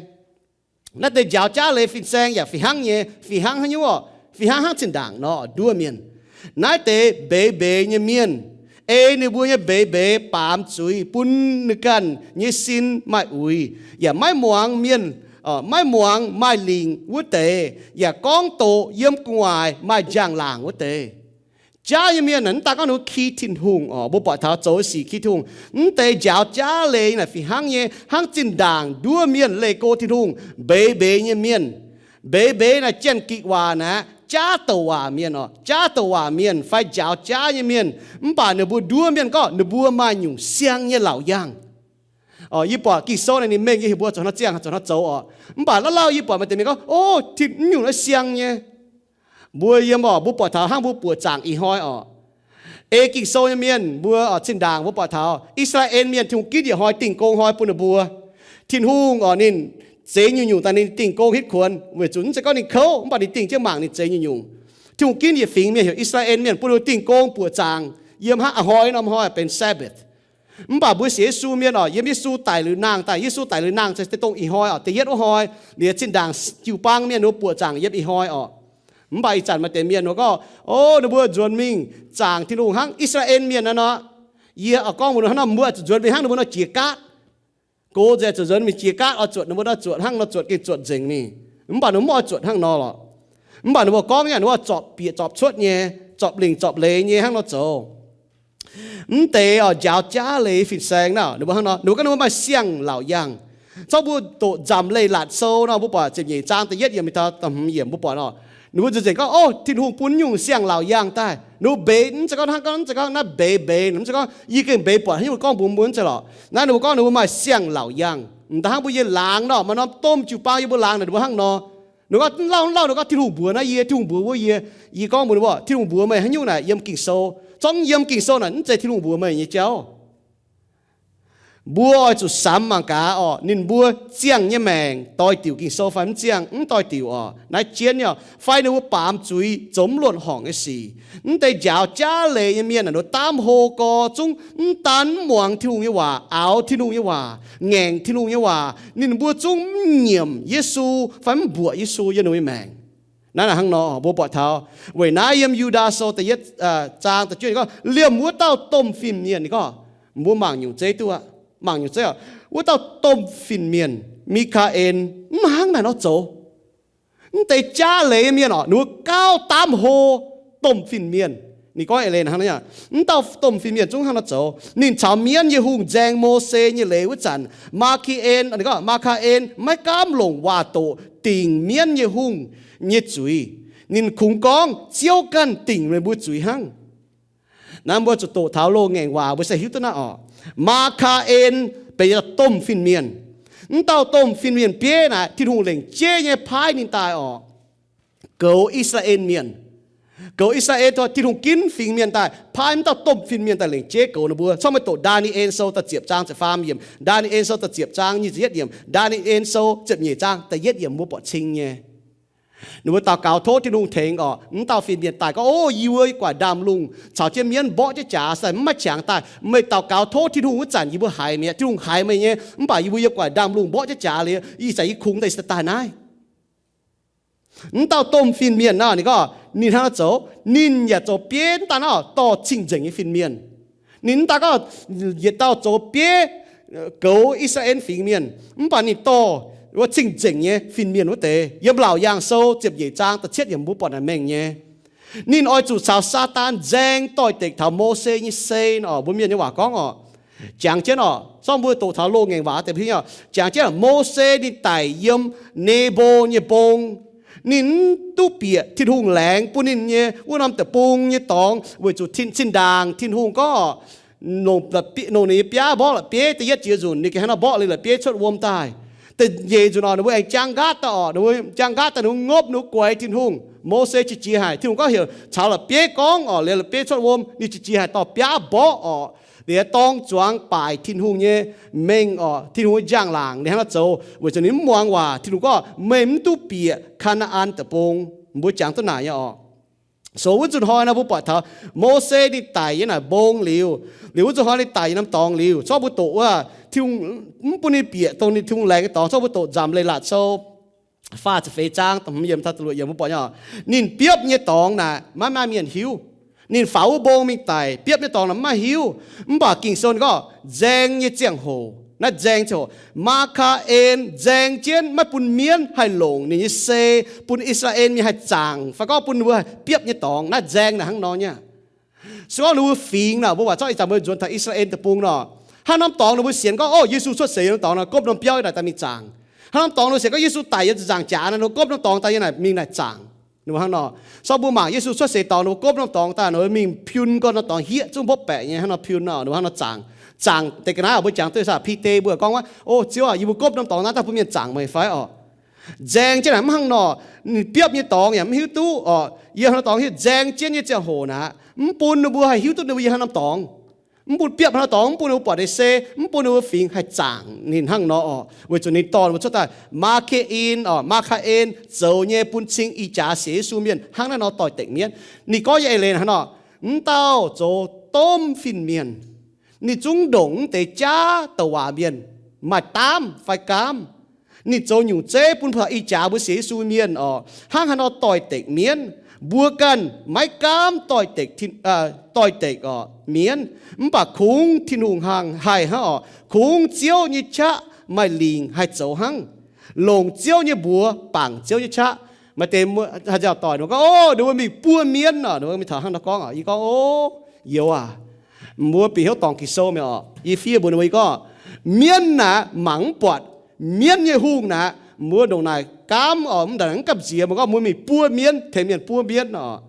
Naaiv deix njaaux jaav leiz fin-saeng yaac fih hnangv nyei, fih hnangv haaix nyungc orqc, fih hnangv hnangv zinh ndaangc nor nduov mienh. Naaiv deix mbeix mbeix nyei mienh, ei ninh mbuo nyei mbeix mbeix baamz zuiz bun ninh ganh nyei sin maaih uix, yaac maiv muangx mienh maiv muangx maaih lingc wuov deix, yaac gorngv doqc yiem gu'nguaaic maaih njang-laangc wuov deix. Jaav nyei mienh naaic, mv daaih gorngv ninh mbuo ki Tin-Hungh oc. Mbuo buatc taux zoux sic ki Tin-Hungh, mv deix njaaux jaav leiz naaic fih hnangv nyei, hnangv zinh ndaangc nduov mienh leih go Tin-Hungh, mbeix mbeix nyei mienh. Mbeix mbeix naaic Janx-Gikc waac naaic jaav douc waac mienh oc, jaav douc waac mienh fai njaaux jaav nyei mienh. Mv baac ninh mbuo nduov mienh gorngv ninh mbuo maaih nyungc siang nyei laauc yaangh. Yie buatc Ging-Sou naaic ninh mengh nyei heuc mbuo zoux hnangv ziangh, zoux hnangv zoux oc. Mv baac lauh lauh yie buatc maaih deix mienh gorngv, o, tin, mv nyungc naaiv siang nyei. Mbuo yiem oc, mbuo buatc taux hnangv mbuo buoqc zaangc ih hnoi oc. Ei Ging-Sou nyei mienh mbuo oc, zinh ndaangc mbuo buatc taux I^saa^laa^en Mienh, Tin-Hungh ginv yietc hnoi dingh gong hnoi bun ninh mbuo. Tin-Hungh oc, ninh zeix nyungc-nyungc daaih ninh dingh gong hitv kuonx, weic zuqc mv zeiz gorngv ninh kouv, mv baac ninh dingh jienv mangc ninh zeix nyungc-nyungc. Tin-Hungh ginv yietc fingx mienh heuc I^saa^laa^en Mienh bun ninh mbuo dingh gong buoqc zaangc yiem hnangv ih hnoi norm hnoi benx Sabbath. Mv baac mbuo sienx Yesu mienh oc, yiem Yesu daic liuz nangh daaih, Yesu daic liuz nangh se dongh ih hnoi oc, da'yietv wuov hnoi, liuz zinh ndaangc jiu-baang mienh ninh mbuo buoqc zaangc yiem ih hnoi oc. Mv baac ih zanc maaih deix mienh ninh mbuo gorngv, o, ninh mbuo nzuonx mingh zaangc Tin-Hungh hnangv I^saa^laa^en Mienh naaiv nor. Yie oix gorngv mbuox ninh hnangv nor, mbuo zuqc nzuonx mingh hnangv ninh mbuo nor jiex gaatv. Go nzengc zuqc nzuonx mingh jiex gaatv, oix zuotc ninh mbuo nor zuotc hnangv nor, zuotc gengh zuotc nzengc mingh. Mv baac ninh mbuo mv oix zuotc hnangv nor lorqc. Mv baac ninh mbuo gorngv nyei, ninh mbuo zorpc bieqc zorpc cuotv nyei, zorpc lingc zorpc leiz nyei hnangv nor zoux. Mv deix oc, njaaux jaav leiz fin-saeng naaiv, ninh mbuo hnangv nor, ninh mbuo gorngv ninh mbuo maaih siang-laauc yaangh. Zorqv mbuo doqc Nzamc Leiz-Latc Sou nor, mbuo buatc ziepc nyeic zaang da'yietv yiemc mingh taux da'hmz yiemc, mbuo buatc oc, ninh mbuo nzuonx nzengc gorngv, o, Tin-Hungh bun nyungc siang-laauc yaangh daaih. Ninh mbuo mbeix, mv zeiz gorngv hnangv, mv zeiz gorngv naaiv mbeix mbeix, mv zeiz gorngv yie gengh mbeix buatc haaix nyungc gorngv mbuox mbuo, mv zeiz lorqc. Naaiv ninh mbuo gorngv ninh mbuo maaih siang-laauc yaangh. M'daaih hnangv mbuo yiem laangz nor, maaih norm domh jiu-baang yie mbuo laangz naaic, ninh mbuo hnangv nor. Ninh gorngv lauh lauh, ninh gorngv Tin-Hungh mbuox naaiv yie, Tin-Hungh mbuox wuov yie. Yie gorngv mbuox ninh mbuo, Tin-Hungh mbuox meih haaix nyungc naaic yiem Ging-Sou? Zorqv yiem Ging-Sou naaic mv zeiz Tin-Hungh mbuox meih nyei jauv. Mbuo oix zuqc samx mangc gaax oc, ninh mbuo ziangh nyei maengc doix-diuc Ging-Sou fai mv ziangh, mv doix-diuc oc, naaiv jienv nyei oc, fai ninh mbuo baamz zuiz zoux mv luonh horngc nyei sic. Mv deix njaaux jaav leiz nyei mienh naaic, ninh mbuo daamv hlo gorx zungv mv daan mv muangx Tin-Hungh nyei waac, aaux Tin-Hungh nyei waac, ngaengc Tin-Hungh nyei waac, ninh mbuo zungv mv nyiemc Yesu fai mv mbuoqc Yesu yiem ninh mbuo nyei maengc. Naaiv naaic hnangv nor, mbuo buatc taux weic naaiv yiem Yu^ndaa Sou da'yietv zaang da'juov ninh gorngv, liemh wuov dauh domh fin-mienh, ninh gorngv, mbuo mangc nyungc zeiv duqv aqv, mangc nyungc zeiv oc. Wuov dauh domh fin-mienh, Mi^kaa^en, mv hnangv naaic nor zoux. Mv deix jaav leiz mienh oc, ninh mbuo gauh daamv hlo domh fin-mienh. Ninh gorngv eix leiz hnangv nor, mv dauh domh fin-mienh zungv hnangv nor zoux. Ninh caux mienv nyei hungh nzaeng Mose nyei leiz wuov zanc, Maa^ki^en, ninh gorngv Maa^kaa^en maiv gaamv longc waac-doqc dingc mienv nyei hungh nyei zuiz. Ninh kungx gorngv Ziouv ganh dingc meih mbuo zuiz hnangv. Naaiv mbuo zuqc doqc taux loz-ngaengc waac mbuo se hiuv duqv naaiv oc. Maa^kaa^en benx yietc domh fin-mienh. Mv dauh domh fin-mienh bieiv naaic Tin-Hungh lengc jeiv nyei paaiv ninh daaih oc, goux I^saa^laa^en Mienh. Goux I^saa^laa^en, Tin-Hungh ginv fingx mienh daaih paaiv mv dauh domh fin-mienh daaih lengc jeiv goux ninh mbuo. Corc meih doqc Ndaa^ni^en Sou da'ziepc zaang ziepc faam yiemc, Ndaa^ni^en Sou da'ziepc zaang nyic ziepc yietv yiemc, Ndaa^ni^en Sou ziepc nyeic zaang da'yietv yiemc, mbuo buatc cing nyei. Ninh mbuo daux gaux tov Tin-Hungh tengx oc, mv dauh fin-mienh daaih gorngv, O, yie mbuo yiem gu'nguaaic ndaamv-lungh caux jienv mienv mborqv jienv jaax, se maiv maaih qangx daaih. Meih daux gaux tov Tin-Hungh wuov zanc yie mbuo haiz mi'aqv. Tin-Hungh haiz meih nyei, mv baac yie mbuo yiem gu'nguaaic ndaamv-lungh mborqv jienv jaax liuz, ih zanc yie kungx daaih se daaih naaiv. Mv dauh domh fin-mienh naaic, ninh gorngv ninh hnangv nor zoux, ninh yaac zoux bieiv mv daan naaiv dorh cing-nzengc nyei fin-mienh. Ninh mv daan gorngv yietc dauh zoux bieiv goux I^saa^laa^en fingx mienh, mv baac ninh dorh wuov cing-nzengc nyei fin-mienh wuov deix. Yiem Laauc Yaangh Sou ziepc nyeic zaang da'cietv yiemc mbuo buatc naaic mengh nyei. Ninh oix zuqc caux Saadaan nzaeng doix-dekc taux Mose nyei sei oc. Mbuo mienh nyei waac gorngv oc, jangx jienv oc, zorqv mbuo doqc taux loz-ngaengc waac deix, jangx jienv Mose ninh daic yiem Nebo nyei mbong. Ninh mv duqv bieqc Tin-Hungh laengz bun ninh nyei wuov norm deic-bung nyei dorngx, weic zuqc zinh ndaangc Tin-Hungh gorngv longc ninh nyei biaav mborqv la'bieiv. Da'yietv jiex nzunc ninh gengh hnangv nor mborqv liuz la'bieiv cuotv wuom daaih. Da'nyeic nzunc oc, ninh mbuo aengx jaang nqaatv daaih oc, ninh mbuo jaang nqaatv daaih, ninh mbuo ngopv, ninh mbuo guaix Tin-Hungh. Mose qiex jiez haic, Tin-Hungh gorngv heuc caux la'bieiv gorngv oc, liuz la'bieiv cuotv wuom, ninh qiex jiez haic dorh biaav mborqv oc. Liuz dorng zuangx baaic Tin-Hungh nyei mengh oc, Tin-Hungh nyei njang-laangc, ninh hnangv nor zoux weic zuqc ninh mv muangx waac. Tin-Hungh gorngv, Meih mv duqv bieqc Kaa^naa^an Deic-Bung. Mbuo jangx duqv naaic nyei oc. So wuov nzunc hnoi nor mbuo buatc taux Mose ninh daic yiem naaic mbong liuz, liuz wuov nzunc hnoi ninh daic yiem norm dorngx liuz, corc mbuo doqc wuov, Tin-Hungh mv bun ninh bieqc dongh ninh Tin-Hungh laengz nyei dorngx. Corc mbuo doqc Nzamc Leiz-Latc Sou faah ziepc feix zaang da'hmz yiemc taux da'luoqc yiemc, mbuo buatc nyei oc, ninh biopv nyei dorngx naaic maiv maaih mienh hiuv. Ninh faaux wuov mbong mingh daic, biopv nyei dorngx naaic mv maaih hiuv. Mv baac Ging-Sou ninh gorngv nzaeng nyei ziangh hoc, Naaiv nzaeng ziouc hoc, Maa^kaa^en nzaeng jienv maiv bun mienv haih longc ninh nyei sei, bun I^saa^laa^en mienh haih zaangc, fai gorngv bun ninh mbuo haih biopv nyei dorngx. Naaiv nzaeng naaic hnangv nor nyei. Se gorngv ninh mbuo fingx naaic, mbuo waac zorqv ih zanc mbuo nzuonx taux I^saa^laa^en deic-bung nor, haaix norm dorngx ninh mbuo sienx gorngv, o, Yesu cuotv seix yiem norm dorngx nor, gopv norm biauv yaac daaih mingh zaangc. Haaix norm dorngx ninh mbuo sienx gorngv Yesu daic yiem ziepc nzaangc jaax nor, ninh mbuo gopv norm dorngx daaih yiem naaic mingh naaic zaangc. Ninh mbuo hnangv nor. Se gorngv mbuo mangc Yesu cuotv seix dorngx, ninh mbuo gopv norm dorngx daaih, ninh mbuo mingh piun gorn norm dorngx hieqv zungv mbopv baeqc nyei hnangv nor piun nor, ninh mbuo hnangv nor zaangc. Zaangc deix ga'naaiv oc, mbuo jangx duqv saah? Bide mbuo gorngv wuov, o Ziouv aac, yie mbuo gopv norm dorngx naaiv daaih bun mienh zaangc meih fai oc? Nzaeng jienv naaic mv hnangv nor. Ninh biopv nyei dorngx yaac mv hiuv duqv oc. Yiem haaix norm dorngx hiuv, nzaeng jienv nyei ziangh hoc naaic, mv bun ninh mbuo haih hiuv duqv ninh mbuo yiem haaix norm dorngx. Mv bun biopv haaix norm dorngx, mv bun ninh mbuo buatc ninh se, mv bun ninh mbuo fingx haih zaangc ninh hnangv nor oc. Weic zuqc ninh dorh ninh mbuo cuotv daaih, Maa^kaa^en oc, Maa^kaa^en zoux nyei bun cing ih jaax sienx Yesu mienh hnangv naaiv nor doix-dekc mienv. Ninh gorngv nyei eix leiz hnangv nor, mv dauh zoux domh fin-mienh. Ninh zungv ndongc mv deix jaav douc waac mienh maaih daamv fai gaamv. Ninh zoux nyungc zeiv bun taux ih jaax mbuo sienx Yesu mienh oc, hnangv haaix nor doix-dekc mienv. Mbuo ganh maiv gaamv doix-dekc, doix-dekc oc mienv, mv baac kungx Tin-Hungh haih hnangv oc. Kungx Ziouv nyei qaqv maaih lingc haih zoux hnangv. Longc Ziouv nyei mbuox bangc Ziouv nyei qaqv. Maaih deix haaix zanc doic ninh gorngv, o, ninh mbuo mingh buo mienv oc. Ninh mbuo mingh taux hnangv nor gorngv oc. Yie gorngv, o, youz aac, mbuo bieqc hnyouv dorngc Ging-Sou mi'aqv oc. Yie fiev mbuox ninh mbuo, yie gorngv, mienv naaic mangc mv buatc. Mienv nyei hungh naaic, mbuo ndongc naaic gaamv oc, mv daaih mv gamh nziex. Mbuo gorngv mbuo mingh buo mienv, tengx mienh buo mienv oc.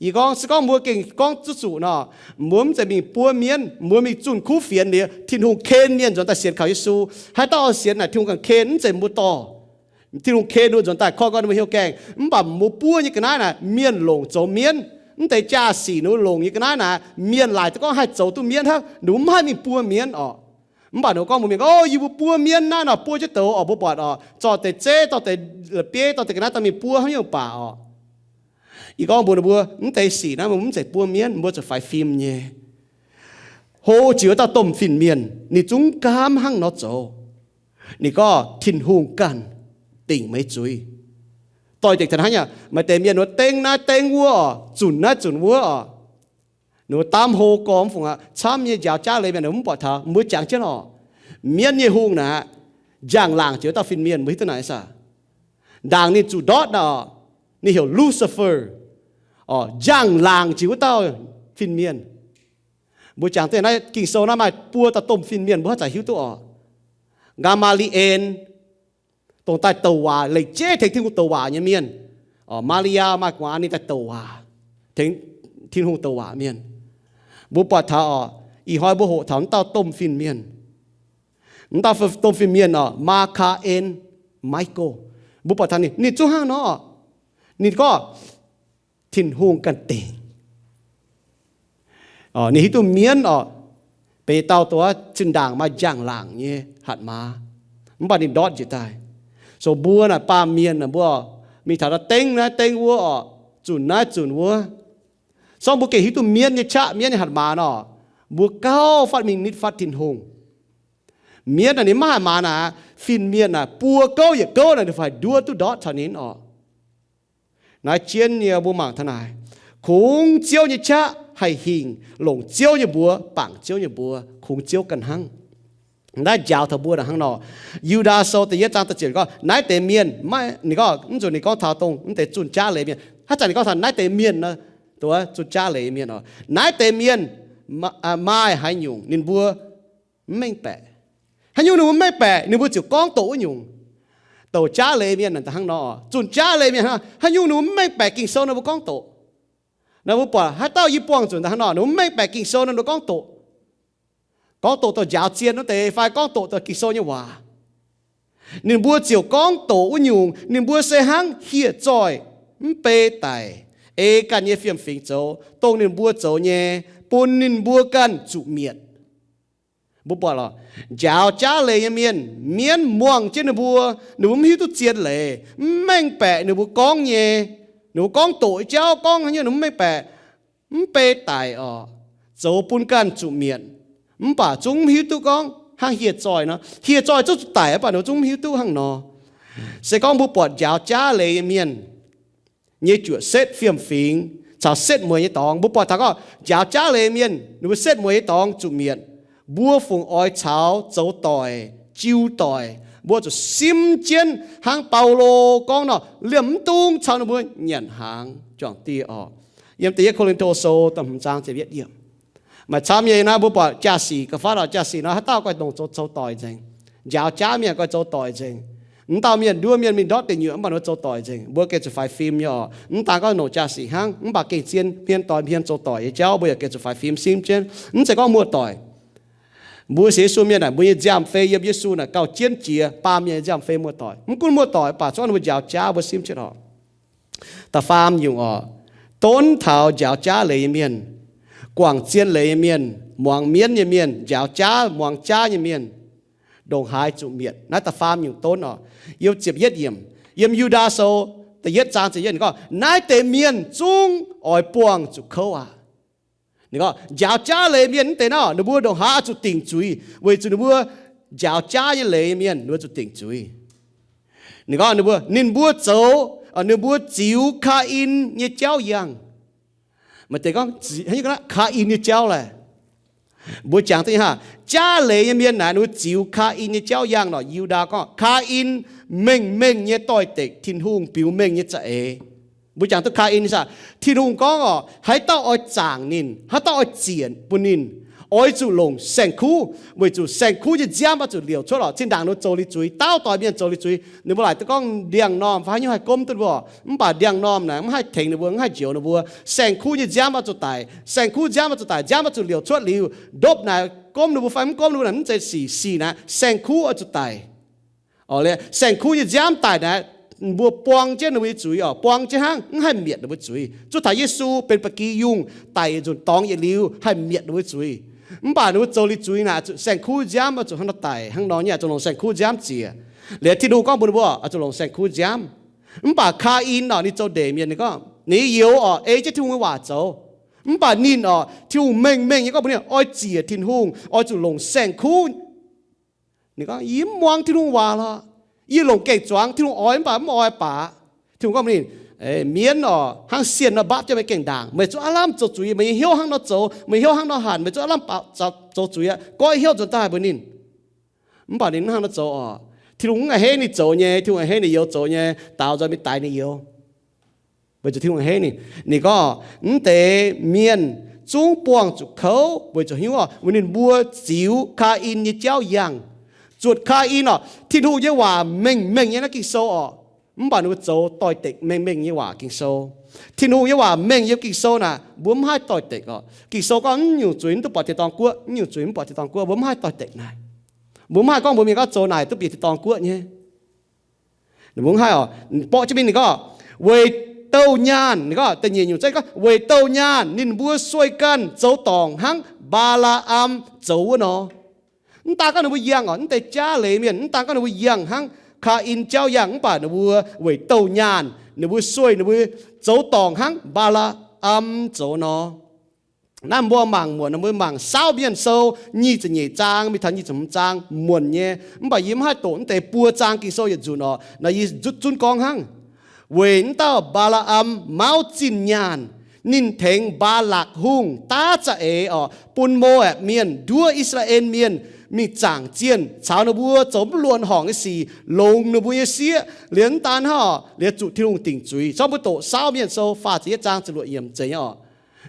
Yie gorngv, se gorngv mbuo gengh gorngv zuqv zuqc nor, mbuo mv zeiz mingh buo mienv, mbuo mingh zunh kuv fienx liuz, Tin-Hungh ken mienh nzuonx daaih sienx kaux Yesu. Haaix dauh sienx naaic Tin-Hungh ganh ken, mv zeiz mbuo dorh. Tin-Hungh ken ninh mbuo nzuonx daaih, koiv gorn ninh mbuo hnyouv gaengh. Mv baac mbuo buo nyei ga'naaiv naaic, mienh longc zoux mienv. Mv deix jaa-sic ninh mbuo longc nyei ga'naaiv naaic, mienh laaic duqv gorngv haih zoux duqv mienv hnangv, ninh mbuo mv haih mingh buo mienv oc. Mv baac ninh mbuo gorngv mbuo mienh, o, yie mbuo buo mienv naaiv nor, buo jienv douz oc, mbuo buatc oc, zorqv deix zeiv, zorqv deix la'bieiv, zorqv deix ga'naaiv daaih mingh buo hnangv nyungc baac oc. Yie gorngv mbuox ninh mbuo, mv deix sic naaiv mbuo mv zeiz buo mienv, mbuo zuqc faix fim nyei. Hlo jiex wuov dauh domh fin-mienh, ninh zungv gaamv hnangv nor zoux. Ninh gorngv, Tin-Hungh ganh dingc meih zuiz. Doix-dekc taux hnangv nyei, maaih deix mienh wuov dengv naaiv dengv wuov oc, zunc naaiv zunc wuov oc. Ninh mbuo daamv hlo gorx mv fungc aqv. Camv nyei njaaux jaav leiz mienh mv buatc taux, mbuo jangx jienv oc. Mienv nyei hungh naaic, njang-laangc jiex wuov dauh fin-mienh, mbuo hiuv duqv naaic saah? Ndaangc ninh zuqc ndortv naaic oc, ninh heuc Lucifer. Oc, njang-laangc jiex wuov dauh fin-mienh. Mbuo jangx deix naaiv Ging-Sou naaiv maaih buo dauh domh fin-mienh mbuo haaix zanc hiuv duqv oc. Ngaa^maa^li^en, dongh daaih douc waac, leiz jeiv tengx Tin-Hungh douc waac nyei mienh. Oc, Maa^li^yaa maaih gu'nguaaz ninh daaih douc waac, tengx Tin-Hungh douc waac mienh. Mbuo buatc taux oc, ih hnoi mbuo hoqc taux wuov dauh domh fin-mienh. Wuov dauh domh fin-mienh oc, Maa^kaa^en, Michael. Mbuo buatc taux ninh, ninh zungv hnangv nor. Ninh gorngv, Tin-Hungh ganh dingc. Ninh hiuv duqv mienv oc, benx dauh dongh zinh ndaangc maaih njang-laangc nyei hatc maaz, mv baac ninh ndortv njiec daaih. So mbuo naaic baamh mienh naaic mbuo mingh taux naaiv dengv naaiv dengv wuov oc, zunc naaiv zunc wuov, sorng mbuo gengh hiuv duqv mienv nyei qaqv, mienv nyei hatc maaz nor, mbuo gauh fatv mingh nitv fatv Tin-Hungh. Mienv naaic ninh maiv hatc maaz naaic, fin-mienh naaic buo gouv yietc gouv naaic ninh faix nduov duqv ndortv caux ninh oc. Naaiv jienv nyei mbuo mangc taux naaic, kungx Ziouv nyei qaqv haih hingh, longc Ziouv nyei mbuox bangc Ziouv nyei mbuox, kungx Ziouv ganh hnangv. Naaiv njaaux taux mbuo naaic hnangv nor. Yu^ndaa Sou da'yietv zaang da'ziepc gorngv, naaiv deix mienh, ninh gorngv, mv zuqc ninh gorngv taux dongh mv deix zunh jaav leiz mienh. Haaix zanc ninh gorngv taux naaiv deix mienh nor, dongh zunh jaav leiz mienh oc. Naaiv deix mienh maaih haaix nyungc ninh mbuo mv mengh baeqc. Haaix nyungc ninh mbuo mv mengh baeqc, ninh mbuo ziouc gorngv doqc wuov nyungc. Douc jaav leiz mienh hnangv nor, zunh jaav leiz mienh hnangv, haaix nyungc ninh mbuo mv mengh baeqc Ging-Sou ninh mbuo gorngv doqc. Naaiv mbuo buatc haaix dauh yie buangh nzunc hnangv nor, ninh mbuo mv mengh baeqc Ging-Sou ninh mbuo gorngv doqc. Gorngv doqc dongh njaaux zien wuov deix fai gorngv doqc dongh Ging-Sou nyei waac. Ninh mbuo ziouc gorngv doqc wuov nyungc, ninh mbuo se hnangv hieh zoih mv bei daic, ei ganh nyei fiem-fingx zoux dongh ninh mbuo zoux nyei, bun ninh mbuo ganh zuqc mietc. Mbuo buatc lorqc, njaaux jaav leiz nyei mienh, mienv muangh jienv ninh mbuo, ninh mbuo mv hiuv duqv zien leiz, mv mengh baeqc ninh mbuo gorngv nyei. Ninh mbuo gorngv doqc jauv gorngv haaix nyungc ninh mbuo mv mengh baeqc, mv bei daic oc, zoux bun ganh zuqc mietc. Mv baac zungv mv hiuv duqv gorngv hnangv hieh zoih nor, hieh zoih zungv zuqc daic mv baac ninh mbuo zungv mv hiuv duqv hnangv nor. Se gorngv mbuo buatc njaaux jaav leiz nyei mienh nyei juoqc setv fiem-fingx caux setv mueiz nyei dorngx, mbuo buatc taux gorngv njaaux jaav leiz mienh ninh mbuo setv mueiz nyei dorngx zuqc mietc. mbuo fungc oix caux zoux doic, jiu doic, mbuo zuqc simv jienv hnangv Baulo gorngv nor, liemh mv dungx caux ninh mbuo nyanc hnaangx juangc dieh oc. Yiem Da'yietv Ko^lin^to Sou da'hmz zaang ziepc yietv yiemc. Maaih camv nyei naaiv mbuo buatc jaa-sic ga'fatv oc. Jaa-sic nor haaix dauh guai longc zoux, zoux doic nzengc. Njaaux jaav mienh guai zoux doic nzengc. Mv dauh mienh nduov mienh mingh ndortv deic nyuoqc mv baac ninh mbuo zoux doic nzengc. Mbuo gengh zuqc faix fim nyei oc. Mv daan gorngv longc jaa-sic hnangv, mv baac gengh zien hmien doix hmien zoux doic nyei jauv mbuo yaac gengh zuqc faix fim simv jienv. Mv zeiz gorngv muoz-doic. Mbuo sienx Yesu mienh naaic, mbuo nyei nziaamv-fei yiem Yesu naaic gauh jienv jiex baamh mienh nyei nziaamv-fei muoz-doic. Mv gunv muoz-doic baac zungv ninh mbuo njaaux jaav mbuo simv jienv oc. Da'faam nyungc oc, donv taux njaaux jaav leiz nyei mienh, guangc zien leiz nyei mienh, muangx mienv nyei mienh, njaaux jaav muangx jaav nyei mienh, ndongc haaix zuqc mietc. Naaiv da'faam nyungc donv oc. Yiem ziepc yietv yiemc, yiem Yu^ndaa Sou da'yietv zaang ziepc yietv yiemc gorngv, naaiv deix mienh zungv oix buangh zuqc kouv aqv. Ninh gorngv njaaux jaav leiz mienh mv deix nor, ninh mbuo ndongc haaix oix zuqc dingc zuiz, weic zuqc ninh mbuo njaaux jaav nyei leiz mienh ninh mbuo zuqc dingc zuiz. Ninh gorngv ninh mbuo, ninh mbuo zoux, ninh mbuo ziux Kaa^in nyei jauv yangh. Maaih deix gorngv, Kaa^in nyei jauv laeh? Mbuo jangx duqv nyei hnangv. Jaav leiz nyei mienh naaic ninh mbuo ziux Kaa^in nyei jauv yangh nor. Yu^ndaa gorngv Kaa^in mengh mengh nyei doix-dekc Tin-Hungh biux mengh nyei za'eix. Mbuo jangx duqv Kaa^in aa, Tin-Hungh gorngv oc, haaix dauh oix zaangc ninh, haaix dauh oix ziec bun ninh, oix zuqc longc saeng-kuv, weic zuqc saeng-kuv nyei nziaamv oix zuqc liouc cuotv oc. Zinh ndaangc ninh mbuo zoux liuz zuiz, dauh doix mienh zoux liuz zuiz, ninh mbuo laaic duqv gorngv ndiangx-normh fai haaix nyungc haih gomv duqv ninh mbuo, mv baac ndiangx-normh naaic mv haih tengx ninh mbuo, mv haih njoux ninh mbuo. Saeng-kuv nyei nziaamv oix zuqc daic. Saeng-kuv nziaamv oix zuqc daic. Nziaamv oix zuqc liouc cuotv liuz, ndopv naaic gomv ninh mbuo fai mv gomv ninh mbuo naaic mv zeiz sic. Sic naaic saeng-kuv oix zuqc daic. Oc, saeng-kuv nyei nziaamv daic naaic, mbuo buang jienv ninh mbuo nyei zuiz oc, buang jienv hnangv, mv haih mietc ninh mbuo zuiz. Zuov taux Yesu benx ba'gi yungh daic yietc nzunc dorngx yietc liuz haih mietc ninh mbuo zuiz. Mv baac ninh mbuo zoux liuz zuiz naaic, saeng-kuv nziaamv oix zuqc hnangv nor daic hnangv nor nyei, oix zuqc longc saeng-kuv nziaamv ziec. Liuz Tin-Hungh gorngv mbuox ninh mbuo oix zuqc longc saeng-kuv nziaamv. Mv baac Kaa^in oc, ninh zoux ndeic mienh, ninh gorngv ninh youz oc, ei jienv Tin-Hungh nyei waac zoux. Mv baac ninh oc, Tin-Hungh mengh mengh nyei gorngv mbuox ninh oix ziec Tin-Hungh, oix zuqc longc saeng-kuv. Ninh gorngv, yie mv muangx Tin-Hungh waac lorqc. Yie longc gengh zuangx Tin-Hungh oix mv baac mv oix baac. Tin-Hungh gorngv mbuox ninh, mienv oc, hnangv sienh nor mbaapv jienv meih gengh ndaangc. Meih zuqc aav lamh zoux zuiz, meih nyei hnyouv hnangv nor zoux, meih hnyouv hnangv nor hanc, meih zuqc aav lamh zoux zuiz aqv. Goiv hnyouv nzuonx daaih mbuox ninh. Mv baac ninh mv hnangv nor zoux oc. Tin-Hungh mv a'hneiv ninh zoux nyei. Tin-Hungh a'hneiv ninh youz zoux nyei, daaux nzoih mingh daix ninh youz. Weic zuqc Tin-Hungh a'hneiv ninh. Ninh gorngv mv deix mienh zungv buangh zuqc kouv weic zuqc hnyouv oc, weic ninh mbuo ziux Kaa^in nyei jauv yangh. Zuotc Kaa^in oc, Tin-Hungh nyei waac mengh mengh nyei naaiv Ging-Sou oc, mv baac ninh mbuo zoux doix-dekc mengh mengh nyei waac Ging-Sou. Tin-Hungh nyei waac mengh yiem Ging-Sou naaic, mbuo mv haih doix-dekc oc. Ging-Sou gorngv, mv nyungc zuiz mv duqv buatc tin-dorngh guoqv, mv nyungc zuiz mv buatc tin-dorngh guoqv, mbuo mv haih doix-dekc naaic. Mbuo mv haih gorngv mbuo mienh gorngv zoux naaic duqv bieqc tin-dorngh guoqv nyei. Mbuo mv haih oc. Borqv jienv mingh ninh gorngv, weic douh nyaanh, ninh gorngv da'nyeic nyungc zeiv gorngv, weic douh nyaanh ninh mbuo sueih ganh zoux dorngc hnangv Mbaa^laa^am zoux wuov nor. Mv daan gorngv ninh mbuo yangh oc, mv deix jaav leiz mienh, mv daan gorngv ninh mbuo yangh hnangv Kaa^in jauv yangh, mv baac ninh mbuo weic douh nyaanh, ninh mbuo sueih, ninh mbuo zoux dorngc hnangv Mbaa^laa^am zoux nor. Naaiv mbuo mangc muonc, mbuo mangc Saauv Mienh Sou nyic ziepc nyeic zaang mingh taux nyic ziepc hmz zaang muonc nyei, mv baac yie mv haih doqc mv deix buo zaang Ging-Sou yietc nzunc oc. Naaiv yie zutv zunv gorngv hnangv. Weic mv dauh Mbaa^laa^am mauv zinh nyaanh, ninh tengx Mbaalakc Hungh daav za'eix oc, bun Mo^apc Mienh nduov I^saa^laa^en Mienh mingh zaangc zienh, caux ninh mbuo zoux mv luonx horngc nyei sic, longx ninh mbuo nyei sieqv. Liuz mv daan hnangv oc, liuz zuqc Tin-Hungh dingc zuiz. Zorqv mbuo doqc Saauv Mienh Sou faah ziepc yietv zaang ziepc luoqc yiemc zeiz nyei oc.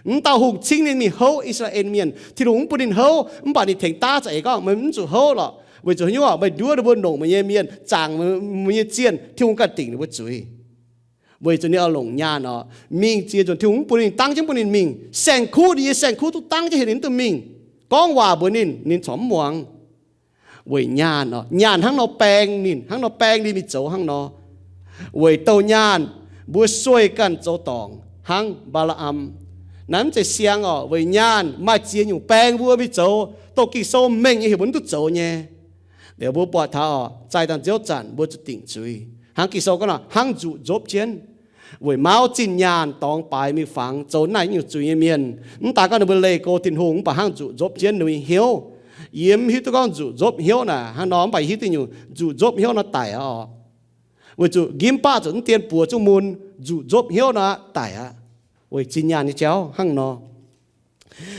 Mv dauh hungh cingv ninh mingh houv I^saa^laa^en Mienh. Tin-Hungh mv bun ninh houv, mv baac ninh tengx daav za'eix gorngv, meih mv zuqc houv lorqc, weic zuqc haaix nyungc oc, meih nduov ninh mbuo, longc meih nyei mienh, zaangc meih nyei zienh. Tin-Hungh ganh dingc ninh mbuo zuiz. Weic zuqc ninh oix longc nyaanh oc. Mingh ziex nzunc Tin-Hungh mv bun ninh, dangv jienv bun ninh mingh. Saeng-kuv, ninh nyei saeng-kuv duqv dangv jienv heuc ninh mv duqv mingh. Gorngv waac mbuox ninh, ninh corc mv muangx. Weic nyaanh oc. Nyaanh hnangv nor baeng ninh, hnangv nor baeng ninh mingh zoux hnangv nor. Weic douh nyaanh mbuo sueih ganh zoux dorngc hnangv Mbaa^laa^am. Naaiv mv zeiz siang oc. Weic nyaanh maaih ziex nyungc baeng mbuo mingh zoux, dongh Ging-Sou mengh nyei heuc mbuo mv duqv zoux nyei. Liuz mbuo buatc taux oc, zaih dangh nziouv zanc mbuo zuqc dingc zuiz. Hnangv Ging-Sou gorngv nor, hnangv nzuqc nzopv jienv. Weic mauv zinh nyaanh dorngx baaix mingh fangx zoux naaiv nyungc zuiz nyei mienh. Mv daan gorngv ninh mbuo leih go Tin-Hungh, mv baac hnangv nzuqc nzopv jienv ninh mbuo nyei hnyouv. Yie mv hiuv duqv gorngv nzuqc nzopv hnyouv naaic hnangv nor, mv baac yie hiuv duqv nyungc nzuqc nzopv hnyouv nor daic oc. Weic zuqc njimv baqv zuqc mv dien buoz zungv mun, nzuqc nzopv hnyouv nor daic aqv. Weic zinh nyaanh nyei jauv hnangv nor.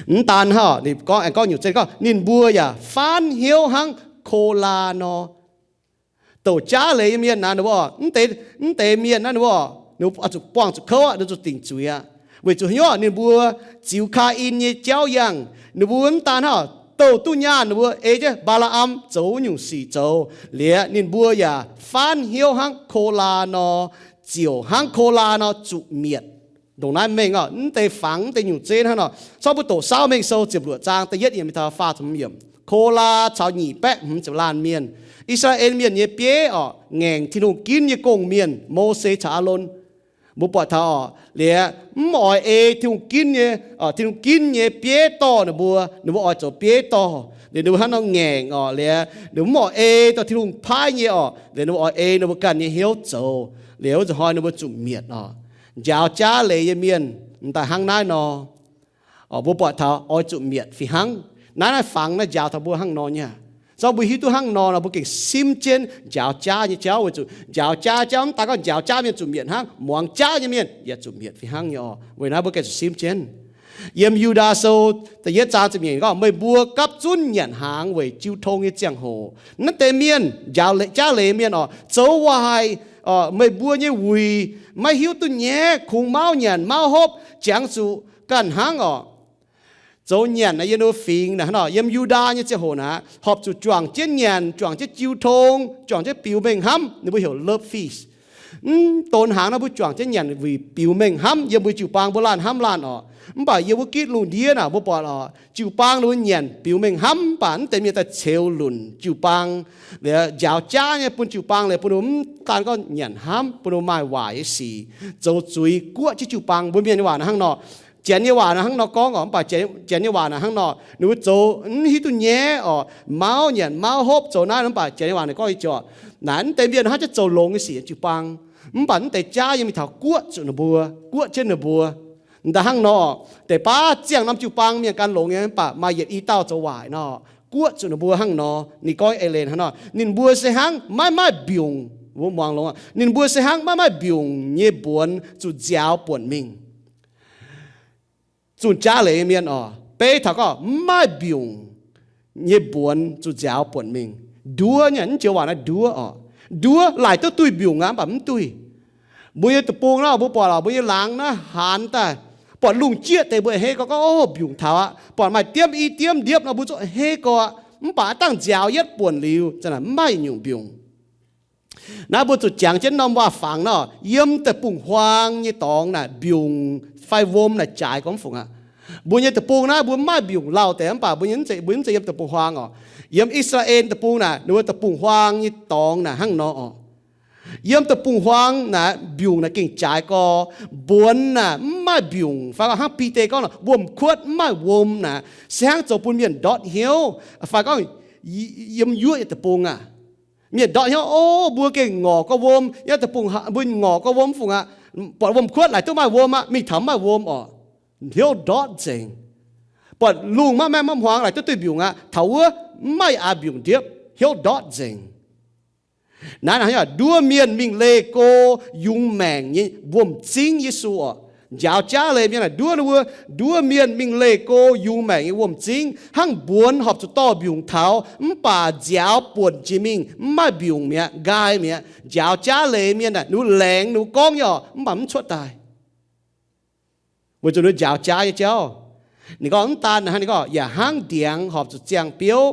Mv daan hnangv, ninh gorngv, aengx gorngv nyungc zeiv gorngv, ninh mbuo yaac faanv hnyouv hnangv Ko^laa nor. Douc jaav leiz nyei mienh naaic, ninh mbuo, mv deix, mv deix mienh naaiv ninh mbuo, ninh mbuo zuqc buangh zuqc kouv aqv, ninh zuqc dingc zuiz aqv. Weic zuqc hnyouv ninh mbuo ziux Kaa^in nyei jauv yangh. Ninh mbuo mv daan hnangv douc duqv nyaanh, ninh mbuo ei jienv Mbaa^laa^am zoux nyungc sic zoux liuz, ninh mbuo yaac faanv hnyouv hnangv Ko^laa nor, ziouc hnangv Ko^laa nor zuqc mietc. Ndongc naaiv mengh oc, mv deix fangx mv deix nyungc zeiv hnangv nor, corc mbuo doqc Saauv Mengh Sou ziepc luoqc zaang da'yietv yiemc mingh taux faah ziepc hmz yiemc. Ko^laa caux nyic baeqv hmz ziepc laanh mienh, I^saa^laa^en Mienh nyei bieiv oc, ngaengc Tin-Hungh ginv nyei gong-mienh, Mose caux Aalon. Mbuo buatc taux oc, liuz mv oix ei Tin-Hungh ginv nyei, Tin-Hungh ginv nyei bieiv dorh ninh mbuo, ninh mbuo oix zoux bieiv dorh. Liuz ninh mbuo hnangv nor ngaengc oc, liuz ninh mbuo mv oix ei dorh Tin-Hungh paaiv nyei oc, liuz ninh mbuo oix ei ninh mbuo ganh nyei hnyouv zoux. Liuz wuov zanc hnoi ninh mbuo zuqc mietc oc. Njaaux jaav leiz nyei mienh m'daaih hnangv naaiv nor. Mbuo buatc taux oix zuqc mietc fih hnangv. Naaiv, naaiv fangx naaiv njaaux taux mbuo hnangv nor nyei. Zorqv mbuo hiuv duqv hnangv nor nor, mbuo gengh simv jienv njaaux jaav nyei jauv. Weic zuqc njaaux jaav jauv mv daan gorngv njaaux jaav mienh zuqc mietc hnangv, muangx jaav nyei mienh yaac zuqc mietc fih hnangv nyei oc. Weic naaiv mbuo gengh zuqc simv jienv. Yiem Yu^ndaa Sou da'yietv zaang ziepc nyeic gorngv, meih mbuo gapv zunv nyanc hnaangx weic jiu tong nyei ziangh hoc. Naaiv deix mienh, njaaux jaav leiz mienh oc, zoux waaic, meih mbuo nyei wuic maiv hiuv duqv nyaiv, kungx mauv nyanc mauv hopv, jangx zuqc ganh hnangv oc. Zoux nyanc naaic yiem ninh mbuo fingx naaic hnangv nor, yiem Yu^ndaa nyei ziangh hoc naaic, horpc zuqc juangc jienv nyanc, juangc jienv jiu tong, juangc jienv biux mengh hnamv, ninh mbuo heuc love feast. Mv donx hnaangx naaiv mbuo juangc jienv nyanc wuic biux mengh hnamv, yiem mbuo jiu-baang mbuo laanh hnamv laanh oc. Mv baac yiem wuov gitv lungh ndiev naaic mbuo buatc oc, jiu-baang ninh mbuo nyanc biux mengh hnamv, mv baac mv deix mienh daaih ceux lunc jiu-baang. Liuz njaaux jaav nyei bun jiu-baang, liuz bun ninh mbuo mv daan gorngv nyanc hnamv, bun ninh mbuo maaih waaic nyei sic, zoux zuiz guoqv jienv jiu-baang. Mbuo mienh nyei waac naaic hnangv nor, Janx nyei waac naaiv hnangv nor gorngv oc, mv baac Janx nyei waac naaiv hnangv nor, ninh mbuo zoux mv hiuv duqv nyaiv oc, mauv nyanc mauv hopv zoux naaiv, mv baac Janx nyei waac naaic gorngv ih joux, naaic mv deix mienh hnangv jienv zoux longx nyei sic jiu-baang, mv baac mv deix jaav yiem mingh taux guoqv zuqc ninh mbuo, guoqv jienv ninh mbuo. M'daaih hnangv nor, deix baav ziangh norm jiu-baang mienh gan longx nyei, mv baac maaih yietc i dauh zoux waaic nor, guoqv zuqc ninh mbuo hnangv nor. Ninh gorngv eix leiz hnangv nor, ninh mbuo se hnangv maiv maaih mbiungc, mbuo muangx longx, ninh mbuo se hnangv maiv maaih mbiungc nyei mbuonx zuqc nziaaux buonc mingh. Zunh jaav leiz nyei mienh oc, beiv taux gorngv mv maaih mbiungc nyei mbuonx zuqc nziaaux buonc mingh. Nduov nyei, mv joux waac naaiv nduov oc. Nduov laaic duqv duih mbiungc aqv, mv baac mv duih. Mbuo nyei deic-bung naaiv, mbuo buatc lorqc, mbuo nyei laangz naaiv haanx daaih, buatc lungh jieqv deix mbuo hei gorx gorngv, Ov, mbiungc taux aqv. Buatc maaih diemv i diemv ndiepv nor mbuo zuqc hei gorx aqv. Mv baac aav dangh nziaaux yietv buonc liuz, za'naaic mv maaih nyungc mbiungc. Naaiv mbuo zuqc jangx jienv norm waac-fangx nor, yiem deic-bung-huaang nyei dorngx naaic mbiungc fai wuom naaic jaaix gorngv fungc aqv. Mbuo nyei deic-bung naaiv mbuo mv maaih mbiungc lauh deix, mv baac mbuo nyei mv zeiz, mbuo mv zeiz yiem deic-bung-huaang oc. Yiem I^saa^laa^en deic-bung naaic, ninh mbuo deic-bung-huaang nyei dorngx naaic hnangv nor oc. Yiem deic-bung-huaang naaic mbiungc naaic gengh jaaix gorx. Mbuonx naaic mv maaih mbiungc, fai hnangv Bide gorngv nor, wuom-kuotv mv maaih wuom naaic, se hnangv zoux bun mienh ndortv hnyouv. Fai gorngv yiem yuoqv nyei deic-bung aqv, mienh ndortv hnyouv, Ov, mbuo gengh ngorc gorx wuom, yiem deic-bung mbuo ngorc gorx wuom fungc aqv. Buatc wuom-kuotv laaic duqv maaih wuom aqv, mingh taux mv maaih wuom oc. Hnyouv ndortv nzengc. Buatc lungh maiv maengh maiv hmuangx laaic duqv duih mbiungc aqv, taux wuov mv maaih aax mbiungc ndiepv, hnyouv ndortv nzengc. Naaiv nduov mienh mingh leih go yungz maengc nyei wuom-zingv Yesu oc. Njaaux jaav leiz mienh naaic nduov ninh mbuo, nduov mienh mingh leih go yungz maengc nyei wuom-zingv, hnangv mbuonx horpc zuqc dorh mbiungc taux, mv baac nziaaux buonc jiex mingh mv maaih mbiungc mi'aqv, nqaai mi'aqv. Njaaux jaav leiz mienh naaic ninh mbuo laengz ninh mbuo gorngv nyei oc, mv baac mv cuotv daaih. Weic zuqc ninh njaaux jaav nyei jauv. Ninh gorngv mv daan hnangv, ninh gorngv yaac hnangv ndiangx horpc zuqc ziangh biouv